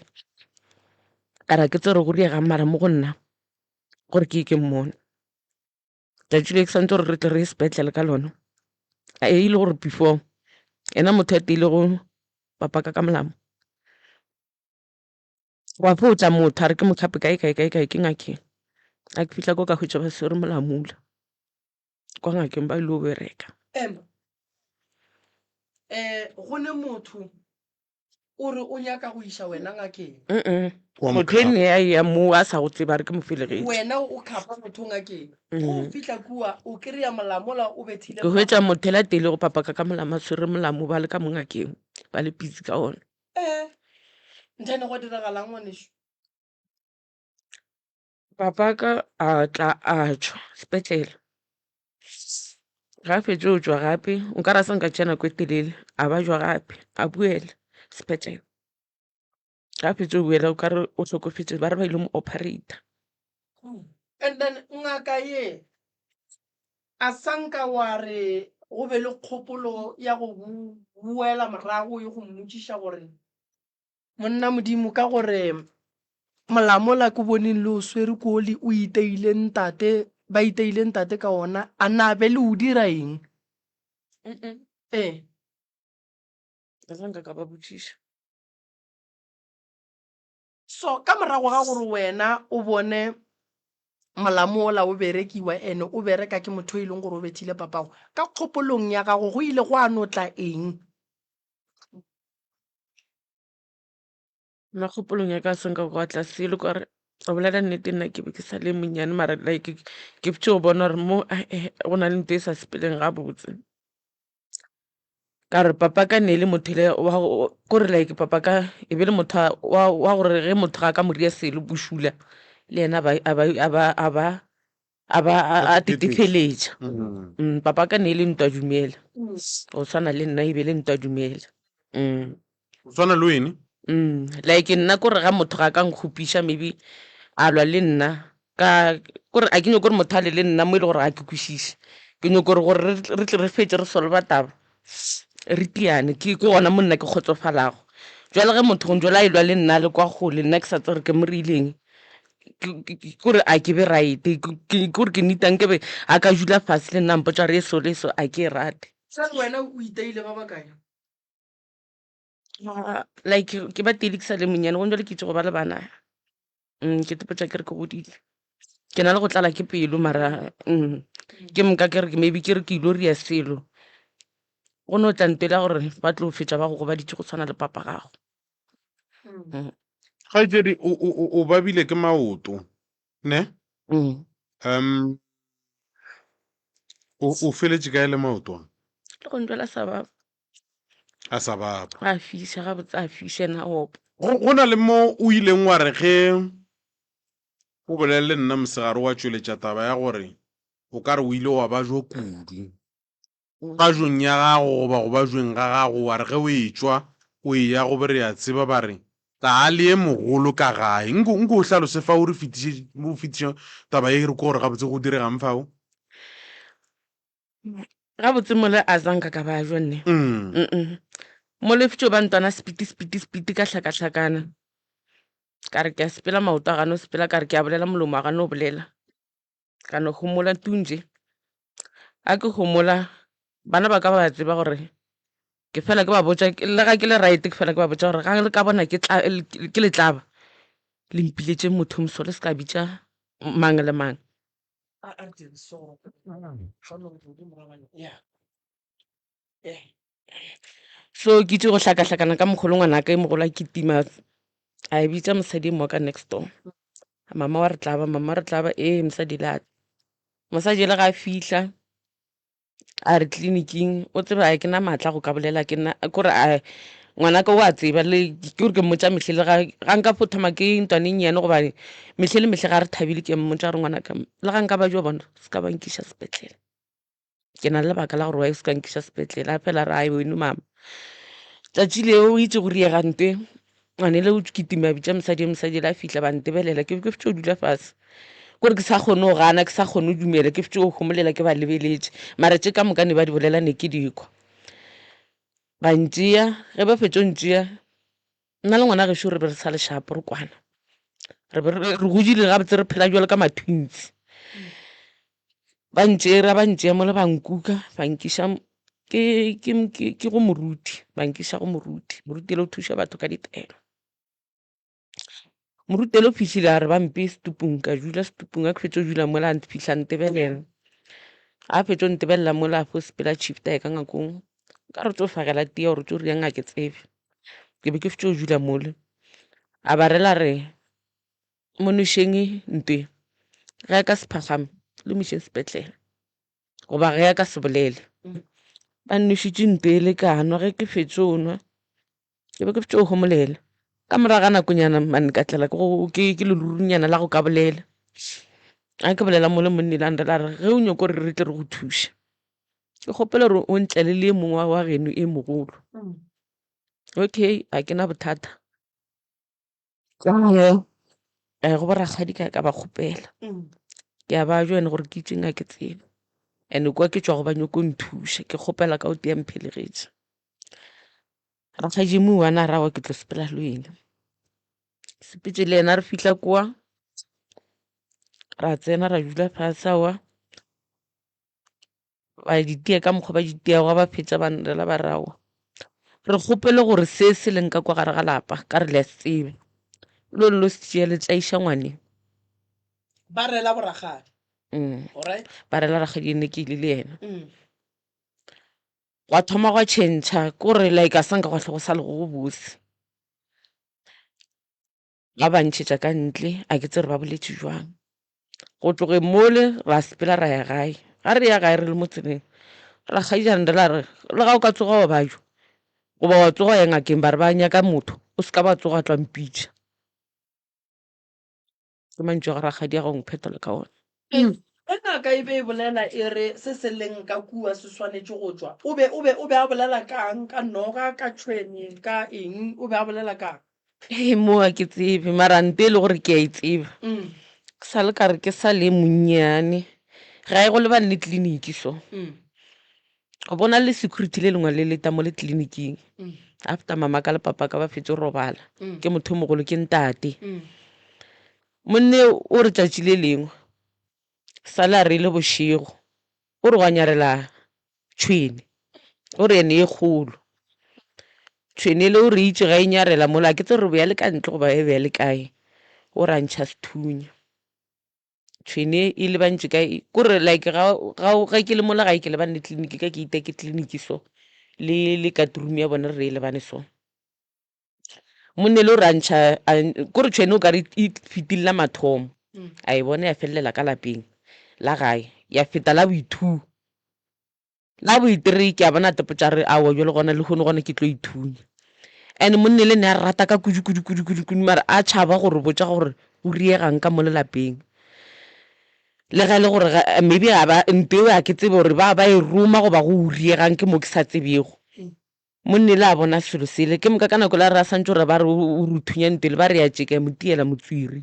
D: ka re ke tsere go riegang mara mo go nna gore ke ke mmone Tšatši le ke swanetše gore re tle re ye sepetlele ka lona, e ile gore before yena motho a tiilego papa ka ka molamo, gwa fo tla motho a re ke mo hlape kae kae kae kae ke ngakeng. A ke fihla ko ka hwetša ba swere molamo wola kwa ngakeng ba ile go bereka.
B: Ema, go ne motho O re o nyaka go iša wena ngakeng.
A: Wa mo
D: Motho e
A: khapa.
D: ne a eya moo a sa go tseba a re ke mo felegetše.
B: Wena o khapa motho ngakeng. Ge o fihla kua o kry-a molamola o bethile
D: Ke hwetša motho ela tele go papa ka ka molamo a tshwere molamo ba le ka mo ngakeng ba le busy ka ona.
B: Eh, nthane gwa diragalang ngwanešu?
D: Papa ka a tla a tšwa sepetlele, ga a fetša go tšwa gape nkare a sa nka tšea nako e telele a ba tšwa gape a boela sepetlele. Ga a fetša go boela o kare o hlokofetše ba re ba ile mo operator.
B: And then ngaka ye a sa nka wa re go be le kgopolo ya go boela morago ye go mmotšiša gore Monna Modimo, ka gore molamola ke boneng le o swere koli o iteile ntate, ba iteile ntate ka ona, a na be le o dira eng? Ee.
D: Ga sa nka ka ba botšiša.
B: So ka morago ga gore wena o bone molamo ola o berekiwa ene o bereka ke motho e leng gore o bethile papago, ka kgopolong ya gago go ile gwa no tla eng?
D: Nna kgopolong ya ka se nka kwa tlase e le kore go bolela nnete nna ke be ke sa le monnyane mara like ke fetše go bona gore mo go na le ntho e sa sepeleng gabotse. Ka re papa ka ne e le motho le wa kore like papa ka e be le motho wa gore ge motho ga ka mo ria selo bošula le yena a ba a ba a tetefeletša. Papa ka ne e le ntwa dumela go tshwana le nna e be le ntwa dumela.
A: Go tshwana le wene?
D: Like nna kore ga motho ga ka nkgopiša maybe a lwa le nna ka kore a ke nyake gore motho a le le nna mo e le gore ga ke kwešiše. Ke nyako gore gore re tle re fetše re solve taba re tiane ke gona mo nna ke kgotsofalago. Jwale ge motho jwale a e lwa le nna a le kwa kgole nna ke sa tsebe gore ke mo reileng kore a ke be right kore ke nita nkabe a ka dula fase le nna a mpotša gore e so le so a ke e rate.
B: Sale wena o iteile ba bakae?
D: Like ke ba teile ke sa le monnyane gone jwale ke itse go ba le bana. Ke ipotša ke re ke godile ke na le go tlala ke pelo mara ke moka ke re maybe ke re ke ilo ria selo go no tla ntho e la gore ba tlo fetša ba go gobaditše go tshwana le papa gago.
A: Kgaetšedi o, o, o, o babile ke maoto, ne? Um, o, o feletše kae le maoto a?
D: Le go ntšwela sa baba.
A: A sa baba.
D: A fiša gabotse, a fiša ena a opa.
A: Go, go na le mo o ileng wa re ge o bolela le nna mosegare wa tšweletša taba ya gore o ka re o ile wa bajwa kudu. Pajong ya gago goba go bajweng ga gago, wa re ge o etšwa o eya go be re a tseba ba re, Tlaa le ye mogolo ka gae. Nko, nko o hlalose fao re fetiše, o fetiše taba ye re kwe gore gabotse go diregang fao.
D: Gabotse mola a zanka ka bajwa nne. Mm. Mola e fetšo ba ntwana sepiti sepiti sepiti ka hlakahlakana. Ka re ke a sepela maoto a gano sepela ka re ke a bolela molomo a gano bolela. Ka no homola tunje. A ke homola. Bana ba ka ba tseba gore ke fela ke ba botša, le ga ke le right ke fela ke ba botša gore ga le ka bona ke tla, ke le tlaba, le mpiletše motho moso le se ka bitša mang le mang. So ke itše go hlakahlakana ka mokgwa le ngwanaka e mogolo a kitima a e bitša mosadi e mongwe wa ka next door. Mama wa re tlaba, mama wa re tlaba, ee mosadi le a tla. Mosadi ele ga a fihla a re tleliniking o tsebe a ke na maatla a go ka bolela ke nna kore a ngwanaka o a tseba le ke gore ke mmotša mehle le ga ga nka fo thoma ke ntwane e nnyane gobane mehle le mehle ga re thabile ke mmotša gore ngwanaka le ga nka ba jo bona se ka ba nkiša sepetlele. Ke na le lebaka la gore why o se ka nkiša sepetlele a fela a re ai weno mama. Tšatši leo o itše go riega nte ngwanele o kitima a bitša mosadi mosadi a fihla ba ntebelela ke be ke fetše go dula fase kore ke sa kgone go gana ke sa kgone go dumela ke fetše go homolela ke ba lebeletše mara tše ka moka ne ba di bolela ne ke di kwa. Ba ntšea ge ba fetša go ntšea nna le ngwana gešo re be re sa le sharp re kwana re be re godile gabotse re phela bjalo ka ma-twins. Ba ntšera ba ntšea mola ba nkuka ba nkiša ke go moruti, ba nkiša go moruti. Moruti yela o thuša batho ka ditaelo. Moruti yela o fihlile a re ba mpee setupung, ka dula setupung. Ga ke fetša go dula mola a fihla a ntebelela, ga a fetša go ntebelela mola a fo sepela a shift-a a ya ka ngakong. Nkare o tlo fagela tee or o tlo dirang ga ke tsebe, ke be ke fetša go dula mole. A ba rela a re. Mo nošeng ntwe ge a ka se phagame le mo išeng sepetlele goba ge a ka se bolele. Ba nnošitše ntwe e le ka nwa ge ke fetše go nwa ke be ke fetše go homolela. Ka morago ga nakonyana mane ka tlela ke lerurunyana la go ka bolela. Ga ke bolela mo le monna a nrela a re ge o nyaka gore re tle re go thuše ke kgopela gore o ntlele le e mongwe wa geno e mogolo. Okay ga ke na bothata. Ka ya go borakgadi ka ka ba kgopela. Ke a ba join gore ke itšeng ga ke tsebe. And kwa ke tšwago ba nyoko nthuša, ke kgopela ka o tee a mphelegetša. Rakgadi mo one a re aowa ke tlo sepela le wena. Sepetše le yena re fihla kwa, ra tsena ra dula fase aowa. Ba di tia ka mokgwa ba di tiago ga ba fetša ba nrela ba re aowa re kgopele gore se se leng ka kwa gare ga lapa ka re le a se tsebe lo lo se tšea le tlaiša ngwaneng.
B: Ba rela borakgadi. Alright.
D: Ba rela rakgadi ne ke ile le yena. Gwa thoma gwa tšhentšha kore like a sanka gwa hle go sa le go go bose. Ba ba ntšhetša ka ntle, a ke tsebe gore ba boletše jwang. Go tlogeng mole ra sepela ra ya gae. Ga re ya gae re le mo tseleng, rakgadišane re la re le ga o ka tsoga wa bajwa goba wa tsoga wa ya ngakeng ba re ba nyaka motho, o se ka ba tsoga wa tla wa mpitša. Ke mantšu a ga rakgadi a go mphetola ka ona.
B: Ge ngaka e be e bolela e re se se leng ka kua se swanetše go tšwa, o be, o be, o be a bolela ka'ng? Ka noga, ka tšhwene, ka eng? O be a bolela ka'ng?
D: Hei, mo ga ke tsebe, mara nte e le gore ke a e tseba. Ke sa le ka re ke sa le monnyane, gae go lebane le tleliniki so. Go bona le security le lengwe le leta mo le tleliniking. After mama ka le papa ka ba fetše go robala, ke motho o mogolo ke ntate. Monne o re tšatši le lengwe sa le a re le bošego, o re gwa nyarela tšhwene, o re ene e kgolo. Tšhwene ele o re itše ga e nyarela mola, ga ke tsebe gore e be ya le ka ntle goba e be ya le kae, o re a ntšha sethunya. Tšhwene e lebantše ka kore like ga ga ge ke le mola gae ke lebane le tleliniki ka ke ita ke tleliniki so le le ka room ya bona re e lebane so. Monna le o re a ntšha kore tšhwene o ka re e fetile la mathomo a e bona ya felelela ka lapeng la gae ya feta la boithuo. La boitiri ke a bona tepo tša re aowa bjale gona lehono gona ke tlo ithunya. And monna le ne a rata ka kudu kudu kudu kudu kudu mara a tšhaba go re botša gore go riegang ka mo lelapeng. Le ge e le gore maybe ga ba nto eo ga ke tsebe gore ba ba e roma goba go riegang ke mo ke sa tsebego. Monna le a bona selo sele ke moka ka nako la re a santše gore ba re o re thunya nto ele ba re ya tšeka ya mo tiela motswiri.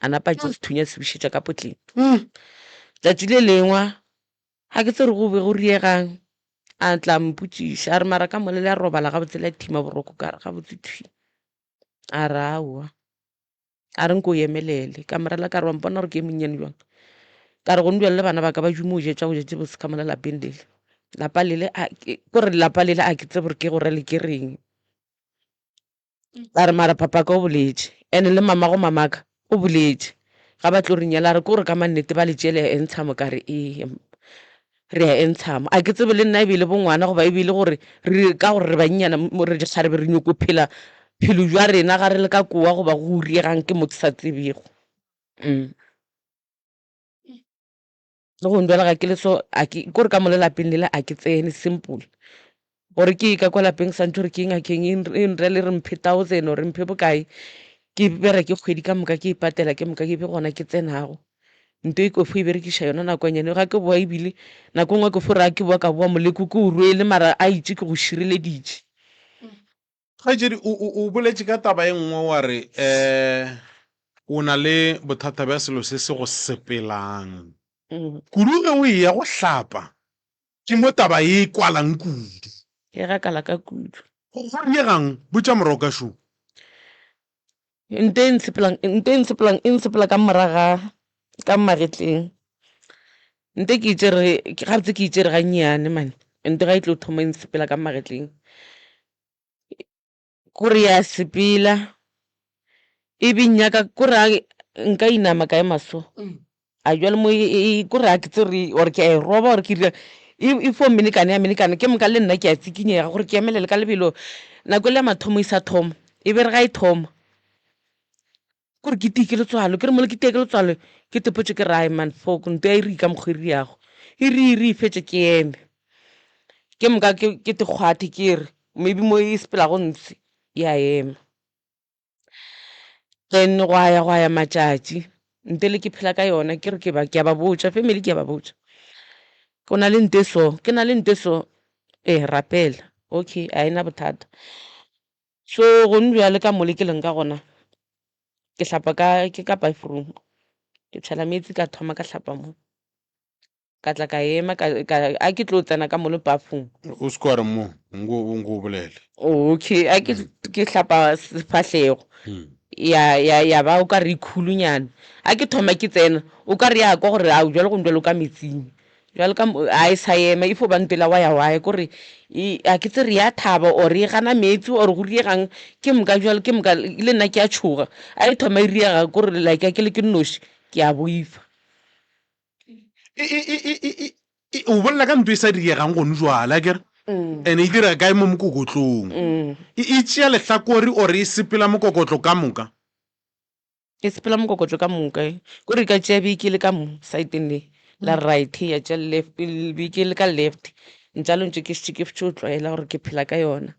D: A napa a tšea sethunya se bušetša ka potleng. Tšatši le lengwe ga ke tsebe go be go riegang, a tla mpotšiša a re mara ka mola le a robala gabotse le a thima boroko ka re gabotse thwi. A re aowa, a re nko o emelele. Ka mo rela ka re wa mpona gore ke e monnyane bjang? Ka re gone bjale le bana ba ka ba duma go ja tša go ja tše bose ka mola lapeng lele. Lapa lele a ke kore lapa lele a ke tsebe gore ke go rele ke reng. Ka re mara papa ka o boletše and le mamago mamaka o boletše ga ba tlo re nyala a re kore ka mannete ba le tšeele ya entsha mo ka re ee re ya entsha mo a ke tsebe le nna e be e le bongwana goba e be e le gore re ka gore re bannyana re dikgarebe re nyoko phela phelo jwa rena ga re le ka kowa goba go riegang ke mo ke sa tsebego. Le go ndwela ga ke le so a ke kore ka mo le lapeng lela a ke tsene simple gore ke ka kwa lapeng santse gore ke ngakeng e nre le re mphe thousand or mphe bokae ke bereke kgwedi ka moka ke e patela ke moka ke be gona ke tsenago nto e kofo e berekiša yona nakonyane ga ke boa ebile nako nngwe ke fo re ga ke boa ka boa moleko ke o rwele mara a itse ke go šireleditše.
A: Kgaetšedi, o, o, o boletše ka taba e nngwe wa re um o na le bothata bja selo se se go sepelang. Kudu ge o eya go hlapa, ke mo taba e kwalang kudu.
D: E gakala ka kudu.
A: Go diegang? Botša moroka šo.
D: Nto e ntshepelang, nto e ntshepelang, e ntshepela ka moraga ka magetleng. Nto ke e tšere, gabotse ke e tšere gannyane man. Nto ga e tlo thoma e ntshepela ka magetleng. Kore ya sepela e be nnyaka kore nka inama ka ema so. A bjale mo kore ga ke tsebe or ke a e roba or ke dira e fo menekana ya menekana ke moka le nna ke a tsikinyega gore ke emelele ka lebelo. Nako e le ya mathomo e sa thoma e be re ga e thoma kore ke tie ke letswalo ke re mola ke tie ke letswalo ke tepotše ke re ai man fok nto ya e rii ka mokgwa e riago e rii rii fetše ke eme. Ke moka ke te kgwathe ke re maybe mo e sepelago ntshe ya ema. Then gwa ya gwa ya matšatši nte le ke phela ka yona ke re ke ba ke a ba botša family ke a ba botša go na le nte so ke na le nte so ee rapela okay a ena bothata so gone bjale ka mo le ke leng ka gona ke hlapa ka ke ka bathroom ke tšhela meetse ka thoma ka hlapa mo. Ka tla ka ema ka, ka, a ke tlo tsena ka mo le bafung.
A: O se ke wa re mo, nko, nko o bolele.
D: Okay, a ke, ke hlapa sefahlego. Ya, ya, ya ba o ka re e khulunyana. A ke thoma ke tsena, o ka re ya kwa gore ao bjalo go bjalo ka metsing. Bjalo ka, a e sa ema, e fo ba ntwela wa ya wa ya, kore e, a ke tsebe ya thaba or e gana meetse or go riegang, ke moka bjalo, ke moka le nna ke a tšhoga. A e thoma e riega kore like a ke le ke nnoši, ke a boifa.
A: O bolela ka ntho e sa diregang gone jwale akere and e dira kae mo mokokotlong e tšea lehlakore or e sepela mokokotlo ka moka
D: e sepela mokokotlo ka moka kore e ka tšea beke le ka mo saeteng le la right ya tšea left beke le ka left ntšalo ntše ke šetše ke fetše o tlwaela gore ke phela ka yona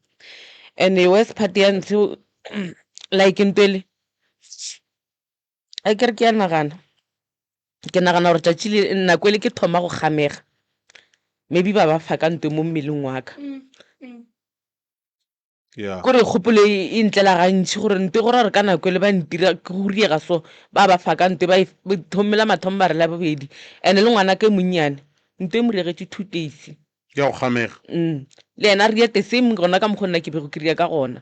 D: and worst part ya ntshe like ntwele A ke re ke a nagana, ke nagana gore tšatši le nako e le ke thoma go kgamega maybe ba ba fa ka ntwe mo mmeleng wa ka.
A: Yeah.
D: Kore kgopolo e e ntlela gantši gore ntwe go ra gore ka nako e le ba ntira ke go riega so ba ba fa ka ntwe ba e thomme la mathomo ba re la bobedi and-e le ngwanaka e monnyane ntwe e mo riegetše 2 days.
A: Ya go kgamega.
D: Le yena a ria the same gona ka mokgo nna ke bego ke ria ka gona.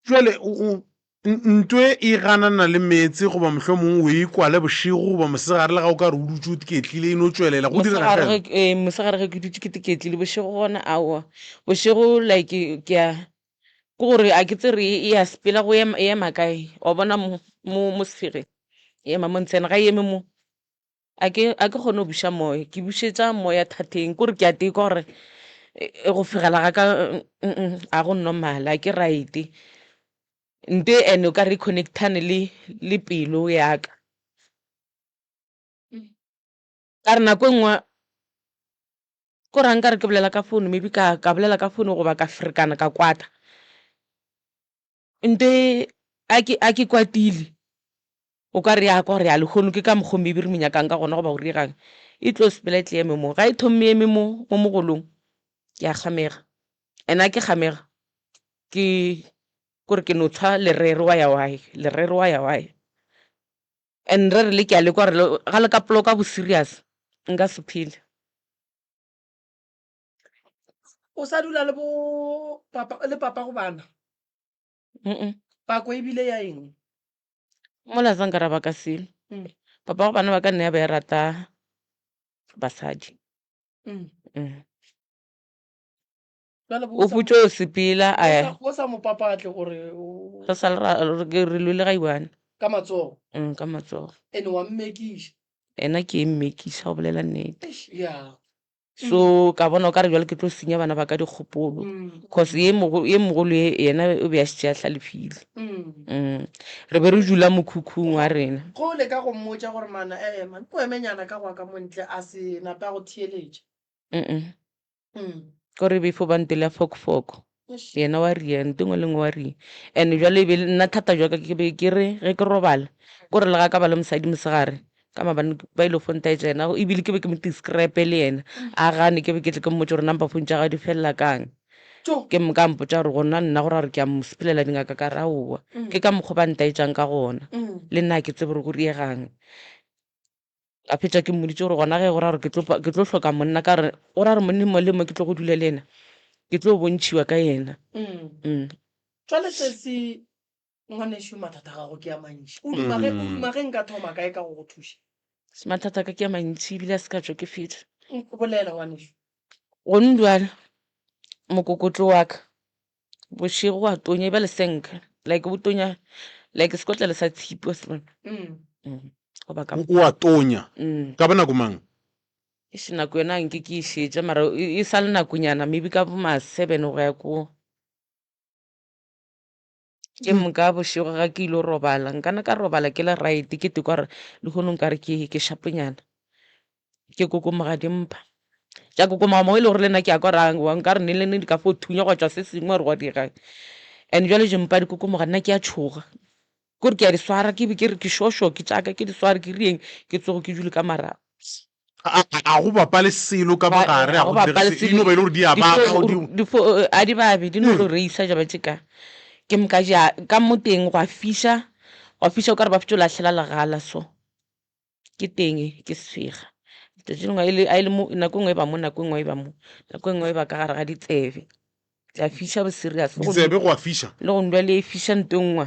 A: Jwale ntwe e ganana le meetse goba mohlomongwe o e kwale bošego goba mosegare le ga o ka re o dutše o tiketlile e no tšwelela go direga
D: Mosegare ge ee mosegare ge ke dutše ke tiketlile bošego gona aowa bošego like ke a ke gore a ke tsebe e a sepela go ema e ema kae wa bona mo mo mo sefegeng e ema mo ntshe ene ga e eme mo. A ke a ke kgone go buša moya, ke bušetša moya thateng kore ke a tekwa gore go fegela ga ka ga go normal ga ke right-e. Nte and o ka re e connect-ane le le pelo ya ka. Ka re nako e nngwe kore ga nkare ke bolela ka phone maybe ka ka bolela ka phone goba ka ferekana ka kwata, nte a ke a ke kwatile. O ka re ya kwa gore ya lehono ke ka mokgo maybe re mo nyakang ka gona goba go riegang, e tlo sepela e tle eme mo. Ga e thomme eme mo, mo mogolong, ke a kgamega. And ga ke kgamega, ke kore ke no tshwa lerere wa ya wae, lerere wa ya wae. And rere le ke a le kwa gore ga le ka poloka bo serious, nka se phele.
B: O sa dula le bo papa, le papa go bana? Pako e bile ya eng?
D: Mola sa nka ra baka selo. Papa go bana ba ka nne ya be ya rata basadi. Mm. O fotšo o sepela a ya.
B: O sa mo papatle gore o.
D: Re sa le ra re lwele ga iwane.
B: Ka matsogo.
D: Mm, ka matsogo.
B: Ene wa mmekiša.
D: Ena ke e mmekiša go bolela nnete.
B: Yeah.
D: So ka bona o ka re jwale ke tlo senya bana ba ka dikgopolo. Cause ye mogolo ye mogolo ye yena o be a šetše a hlalefile. Mm. Re be re dula mokhukhung wa rena.
B: Go leka go mmotša gore mana ee man ko emenyana ka go ya ka mo ntle a se nape a go theeletša.
D: Mm. Kore e be e fo ba ntele ya fokofoko. Yena wa ria, nto engwe le engwe wa ria. And jwale e be le nna thata jwa ka ke be ke re ge ke robala, kore le ga ka ba le mosadi mosegare, ka maabane ba ile go ntaetša yena, ebile ke be ke mo describe le yena, a gane ke be ke tle ke mmotše gore number phone tša gagwe di felela kang. Ke moka a mpotša gore gona nna go ra gore ke a mo sepelela dingaka ka re aowa, ke ka mokgwa ba ntaetšang ka gona, le nna ga ke tsebe gore go riegang. Ka fetša ke mmoditše gore gona ge go ra gore ke tlo ke tlo hloka monna ka gore go ra gore monna mongwe le mongwe ke tlo go dula le yena ke tlo bontšhiwa ka yena.
B: Mm. Jwale sesi ngwanešu mathata a gago ke a mantši. O duma ge o duma ge nka thoma kae ka go go thuša?
D: Mathata a ka ke a mantši ebile a se ka tšwa ke fetša.
B: Bolela ngwanešu.
D: Gone bjale mokokotlo wa ka Bošego wa tonya e ba lesenka like bo tonya like sekotlelo sa tshipi wa se bona. Mm. Goba ka
A: O a tonya. Ka bonako mang?
D: Eish nako yona nke ke e šetša mara e e sa le nakonyana maybe ka bo ma 7 go ya ko. Ke moka bošego ga ke ilo robala nkana ka robala ke le right ke tekwa gore lehono nkare ke ke shaponyana. Ke kokomoga dimpa. Tša kokomoga mo e le gore le nna ke a kwa gore aowa nkare neng le neng di ka fo thunya gwa tšwa se sengwe or gwa dirang. And bjale dimpa di kokomoga nna ke a tšhoga. Kore ke a di swara ke be ke re ke šošo ke tšaka ke di sware ke rieng ke tsoge ke dule ka marago.
A: A go bapale selo ka mogare a go direge se, e no ba e le gore di a baba
D: di fo a di babe di no lo reisa ja ba tše ka. Ke moka ja ka mo teng gwa fiša, gwa fiša o ka re ba fetša go lahlela legala so. Ke teng ke sefega. Letšatši lengwe a e le, a e le mo, nako e nngwe e ba mo, nako e nngwe e ba mo, nako e nngwe e ba ka gare ga ditsebe. Tša fiša bo serious. Le go
A: Ditsebe go a fiša?
D: Le go ndwa le e fiša nto e nngwe.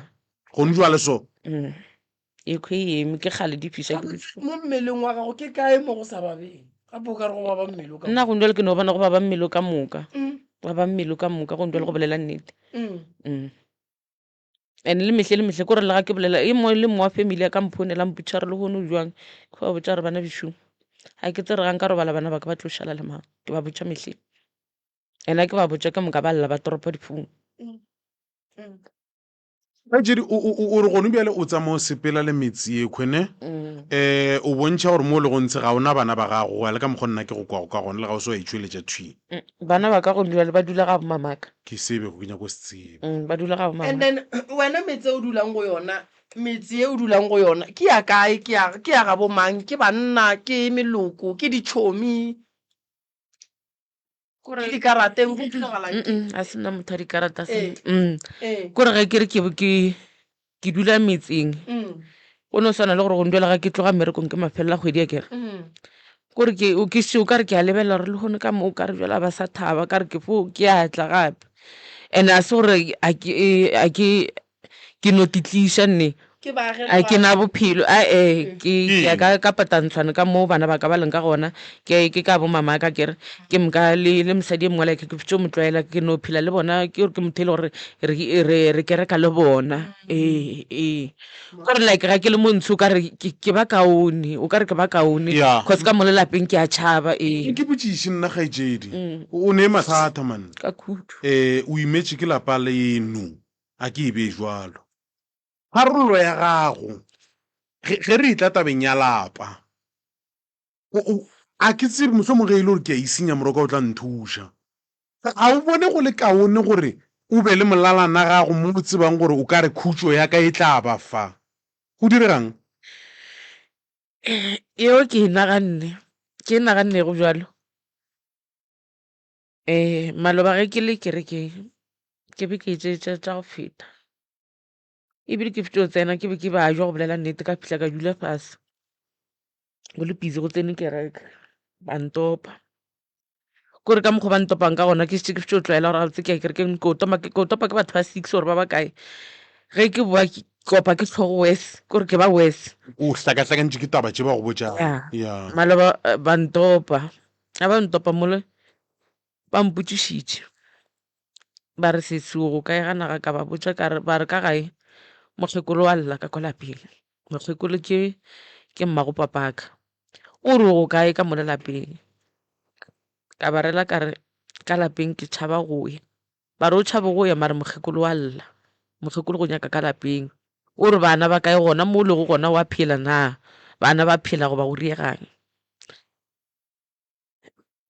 A: Go ndwa le so?
D: Mm. E khwe e eme, ke kgale di fiša ke
B: di Mo mmeleng wa gago ke kae mo go sa babeng? Gape o ka re go baba mmele o ka
D: Nna go ndwa le ke no bona go baba mmele ka moka. Go baba mmele ka moka go ndwa le go bolela nnete. Mm. And le mehle le mehle kore le ga ke bolela e mongwe le mongwe wa family ya ka mphounela mpotša re lehono jwang ke ba botša re bana bešo ga ke tsere ga nka robala bana ba ka ba tlo šala le mang ke ba botša mehle and ke ba botša ke moka ba lla ba toropa difounu.
A: Kgaetšedi o re gone bjale o tsamaya o sepela le metse yekhwe ne um o bontšha gore mo o lego ntshe ga o na bana ba gago go ya le ka mokgwa nna ke go kwago ka gona le ga o se wa itšweletša thwi.
D: Bana ba ka gone bjale ba dula ga bomamaka.
A: Ke se bego ke nyako se tseba.
D: Mm, ba dula ga bomama.
B: And then wena metse o dulang go yona, metse ye o dulang go yona ke ya kae? Ke ya ke ya ga bo mang? Ke banna, ke meloko, ke ditšhomi,
D: Kore
B: ke dikarateng, go diragalang?
D: Mm, a se nna motho wa dikarata se.
B: Ee.
D: Mm.
B: Ee.
D: Kore ge ke re ke ke ke dula metseng.
B: Mm.
D: Go no swana le gore go ndwela ga ke tloga mmerekong ke mafelelo a kgwedi akere.
B: Mm.
D: Kore ke o ke o ka re ke a lebelela gore lehono ka mo o ka re jwale ba sa thaba ka re ke fo ke a tla gape. And a se gore a ke a ke ke no titliša nne
B: Ke baage
D: a ke na bophelo a e ke ke ya ka ka patantshwane ka mo bana ba ka ba leng ka gona ke ke ka bo mama ka kere ke moka le le mosadi e mongwe like ke fetše mo tlwaela ke no phela le bona ke gore ke motho e le gore re re re kereka le bona ee ee kore like ga ke le montsho o ka re ke ke ba kaone o ka re ke ba kaone
A: Yeah.
D: cause ka mo lelapeng ke a tšhaba ee
A: Ke botšiše nna kgaetšedi o ne mathata man
D: ka kudu
A: um o imetše ke lapa leno a ke e bee jwalo. Tharollo ya gago ge, ge re etla tabeng ya lapa, o, o, a ke tsebe, mohlomong ge e le gore ke a isinya moroka o tla nthuša. Ga o bone go le kaone gore o be le molalana gago mo o tsebang gore o ka re khutšo ya ka e tla ba fa? Go direga'ng?
D: Yeo ke e naganne, ke e nagannego bjalo. Ee, maloba ge ke le kerekeng ke be ke tše tša tša go feta ebile ke fetša go tsena ke be ke ba jwa go bolela nnete ka fihla ka dula fase go le busy go tsene kereke ba ntopa. Kore ka mokgwa ba ntopang ka gona ke šetše ke fetša go tlwaela gore gabotse ke ya kerekeng ko topa ke topa ke batho ba six or ba ba kae. Ge ke boa ke opa ke hlogo worse kore ke ba worse.
A: O hlakahlakantšwe ke taba tše ba go botšago.
D: Ya maloba ba ntopa. Ga ba ntopa mole ba mpotšišitše ba re sesi o go kae ga naga ka ba botša ka re ba re ka gae mokgekolo wa lla ka kwa lapeng mokgekolo ke ke mmago papaka o re o go kae ka mole lapeng ka ba rela ka re ka lapeng ke tšhaba go ya ba re o tšhaba go ya mare mokgekolo wa lla mokgekolo go nyaka ka lapeng o re bana ba kae gona mo o lego gona wa phela na bana ba phela goba go riegang.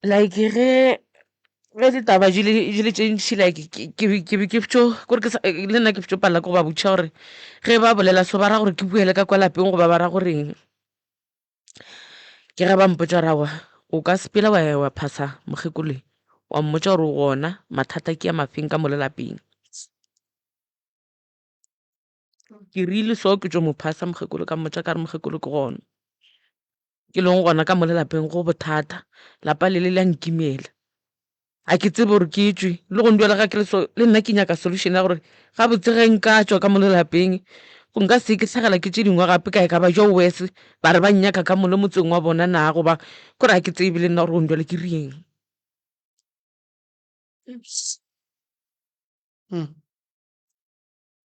D: Like ge ge ditaba di le di le tše ntši like ke ke be ke be ke tšo kore ke sa le nna ke tšo palela ke go ba botšiša gore ge ba bolela so ba ra gore ke boele ka kwa lapeng goba ba ra goreng. Ke ge ba mpotša gore aowa o ka sepela wa ya wa phasa mokgekolo wa mmotša gore o gona mathata ke a mafeng ka mo le lapeng. Ke rile so ke tšo mo phasa mokgekolo ka mmotša ka re mokgekolo ke gona. Ke leng gona ka mo le lapeng go bothata, lapa le le la nkimela. Ga ke tsebe gore ke tšwe, le gong bjale ga ke le so, le nna ke nyaka solution ya gore gabotse ge nka tšwa ka mo le lapeng, go nka se ke hlagela ke tše dingwe gape ka e ka ba jo worse, ba re ba nnyaka ka mo le motseng wa bona na goba kore ga ke tsebe le nna gore gong bjale ke reng.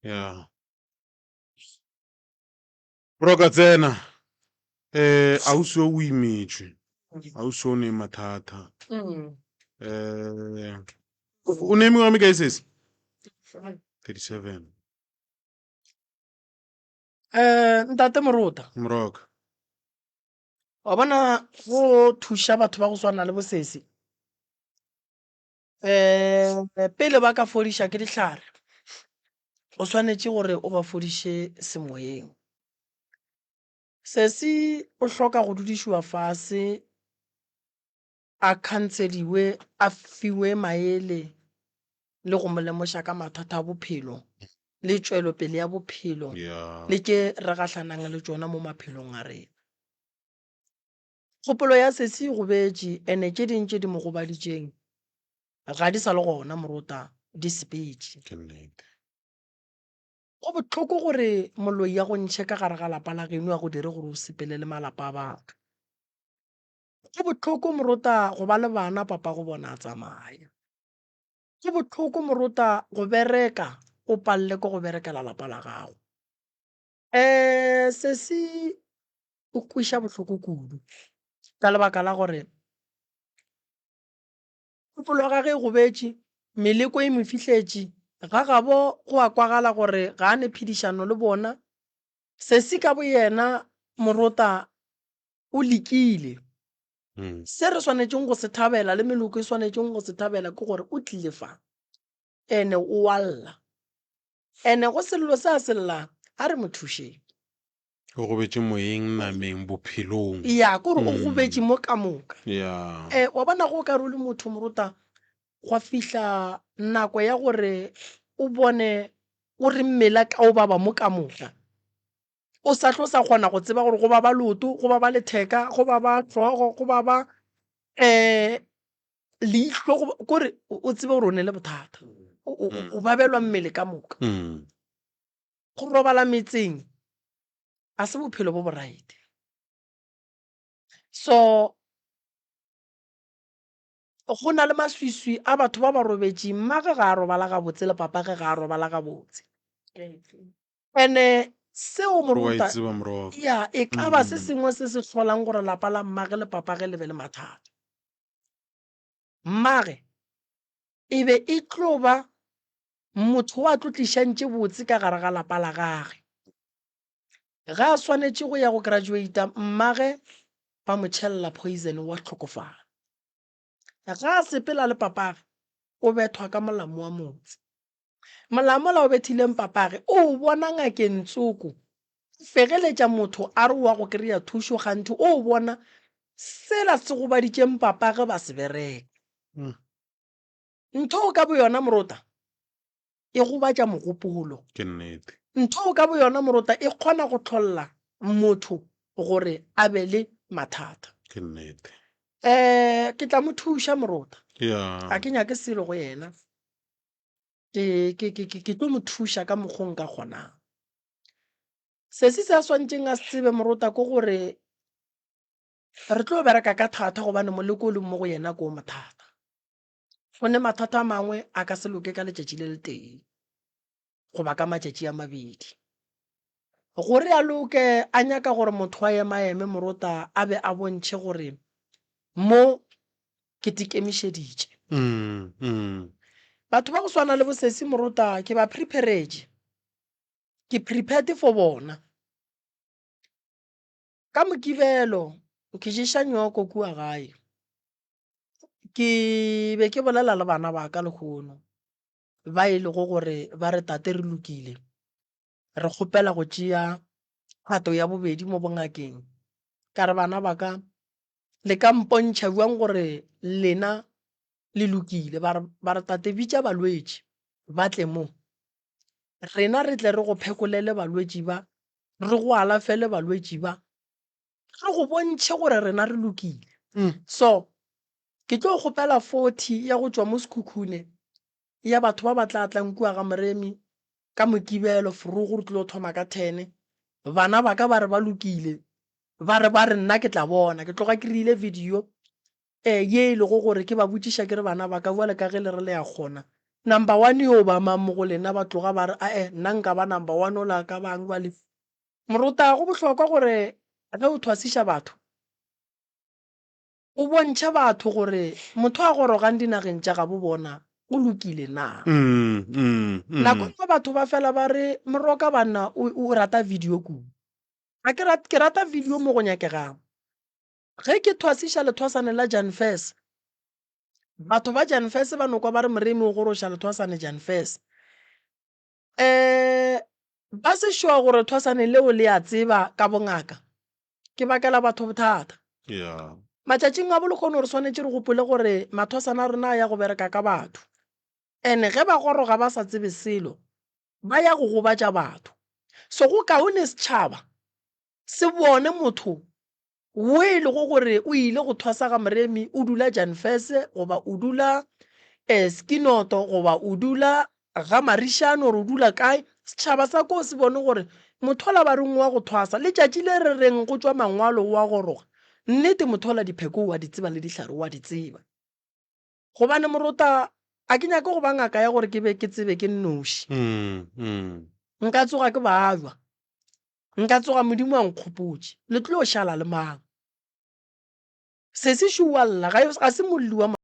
A: Yeah. Bro ka tsena eh ausi o imetšwe ausi o ne mathata eh o ne mengwaga mekae sesi 37
B: Eh, ntate Morota.
A: Moroka.
B: Wa bona go thuša batho ba go swana le bosesi. Um pele ba ka fodiša ke dihlare, o swanetše gore o ba fodiše semoyeng. Sesi o hloka go dudišiwa fase, a khanseliwe, a fiwe maele le go mo lemoša ka mathata a bophelo le tšwelopele ya bophelo le tše re gahlanang le tšona mo maphelong a rena. Kgopolo ya sesi e gobetše ene tše ding tše di mo gobaditšeng ga di sa le gona morota di sepetše.
A: Ke nnete.
B: Go bohloko gore moloi a go ntšhe ka gare ga lapa la geno a go dire gore o sepele le malapa a batho. Go bohloko morota go ba le bana papa go bona a tsamaya. Go bohloko morota go bereka o palele ke go berekela lapa la gago. Um sesi o kweša bohloko kudu ka lebaka la gore kgopolo ya gage e gobetše, meleko e mo fihletše, ga gabo go a kwagala gore ga a ne phedišano le bona. Sesi ka boyena Morota o lekile. Se re swanetšeng go se thabela le meloko e swanetšeng go se thabela ke gore o tlile fa ene o a lla. Ene go sello se a se llang a re mo thušeng.
A: O gobetše moyeng, nameng, bophelong.
B: Ya, ke gore o gobetše mo ka moka.
A: Ya.
B: Eh, wa bona go ka re o le motho morota, gwa fihla nako ya gore o bone o re mmele ka o baba mo ka moka. O sa tlo sa kgona go tseba gore go baba leoto, go baba letheka, go baba hlogo, go baba um leihlo, kore o tsebe gore o ne le bothata. O babelwa mmele ka moka. Go robala metseng a se bophelo bo bo right. So go na le maswiswi a batho ba ba robetšeng, mmage ga a robala gabotse le papage ga a robala gabotse. Ene seo
A: Wa e
B: moruta
A: tseba morogo.
B: ya e ka ba se sengwe se se hlolang gore lapa la mmage le papage le be le mathata. Mmage e be e tlo ba Motho o a tlo tlišang tše botse ka gare ga lapa la gage. Ge a swanetše go ya go graduata, mmage ba mo tšhelela poison wa hlokofala. Ge a sepela le papage, o bethwa ka molamo wa motse. Molamo ola o bethileng papage o o bona ngakeng tsoko, o fegeletša motho a re o wa go kry-a thušo kganthe o o bona sela se gobaditšeng papage ba se bereka. Ntho ka boyona morota e gobatša mogopolo.
A: Ke nnete.
B: Ntho ka boyona morota e kgona go hlolla motho gore a be le mathata.
A: Ke nnete.
B: Um ke tla mo thuša morota.
A: Ya.
B: Ga ke nyake selo go yena. Ke, ke, ke, ke, ke tlo mo thuša ka mokgo nka kgonang. Sesi se a swantšeng a se tsebe morota ke gore Re tlo bereka ka thata gobane moleko o leng mo go yena ke o mothata. Go ne mathata a mangwe a ka se loke ka letšatši le letee goba ka matšatši a mabedi. Gore a loke a nyaka gore motho a emaeme morota a be a bontšhe gore mo ke tikemišeditše. Batho ba go swana le bosesi morota ke ba preparetše, ke prepared for bona. Ka Mokibelo ke ješa nyoko kua gae. Ke be ke bolela le bana ba ka lehono ba e lego gore ba re tate re lokile, re kgopela go tšea kgato ya bobedi mo bongakeng. Ka re bana ba ka le ka mpontšha bjang gore lena le lokile? Ba re, ba re tate bitša balwetši ba tle mo. Rena re tle re go phekolele balwetši ba, re go alafele balwetši ba, re go bontšhe gore rena re lokile. So ke tlo kgopela 40 ya go tšwa mo Sekhukhune ya batho ba ba tla tlang kua ga Moremi ka Mokibelo forogo re tlo thoma ka ten. Bana ba ka ba re ba lokile, ba re ba re nna ke tla bona. Ke tloga ke rile video Ee, ye e lego gore ke ba botšiša ke re, Bana ba ka, bjale ka ge le re le a kgona, number one yo ba mang mo go lena? Ba tloga ba re, Ae, nna nka ba number one, ola a ka bang bjale? Morota, go bohlokwa gore ge o thwasiša batho, o bontšhe batho gore motho a gorogang dinageng tša gabo bona o lokile na. Nako nngwe batho ba fela ba re, Moroka banna o, o rata video kudu. Ga ke rate, ke rata video mo go nyakegago. Ge ke thwasiša lethwasane la Jan Fes, batho ba Jan Fes ba no kwa ba re Moremi o goroša lethwasane Jan Fes. Um ba se sure gore thwasane leo le a tseba ka bongaka. Ke bakela batho bothata.
A: Yeah.
B: Matšatšing a bolekgono re swanetše re gopole gore mathwasana a rena a ya go bereka ka batho. And ge ba goroga ba sa tsebe selo, ba ya go gobatša batho. So go kaone setšhaba se bone motho wo e lego gore o ile go thwasa ga Moremi, o dula Janfese goba o dula um Skinoto goba o dula ga Marišane or o dula kae, setšhaba sa koo se bone gore motho ola ba reng wa go thwasa. Letšatši le re reng go tšwa mangwalo o a goroga, nnete motho ola dipheko o a di tseba le dihlare o a di tseba. Gobane morota a ke nyake go ba ngaka ya gore ke be ke tsebe ke nnoši. Nka tsoga ke babja. Nka tsoga Modimo a nkgopotše. Le tlo šala le mang? Sesi šo o a lla, ga, ga se molli wa.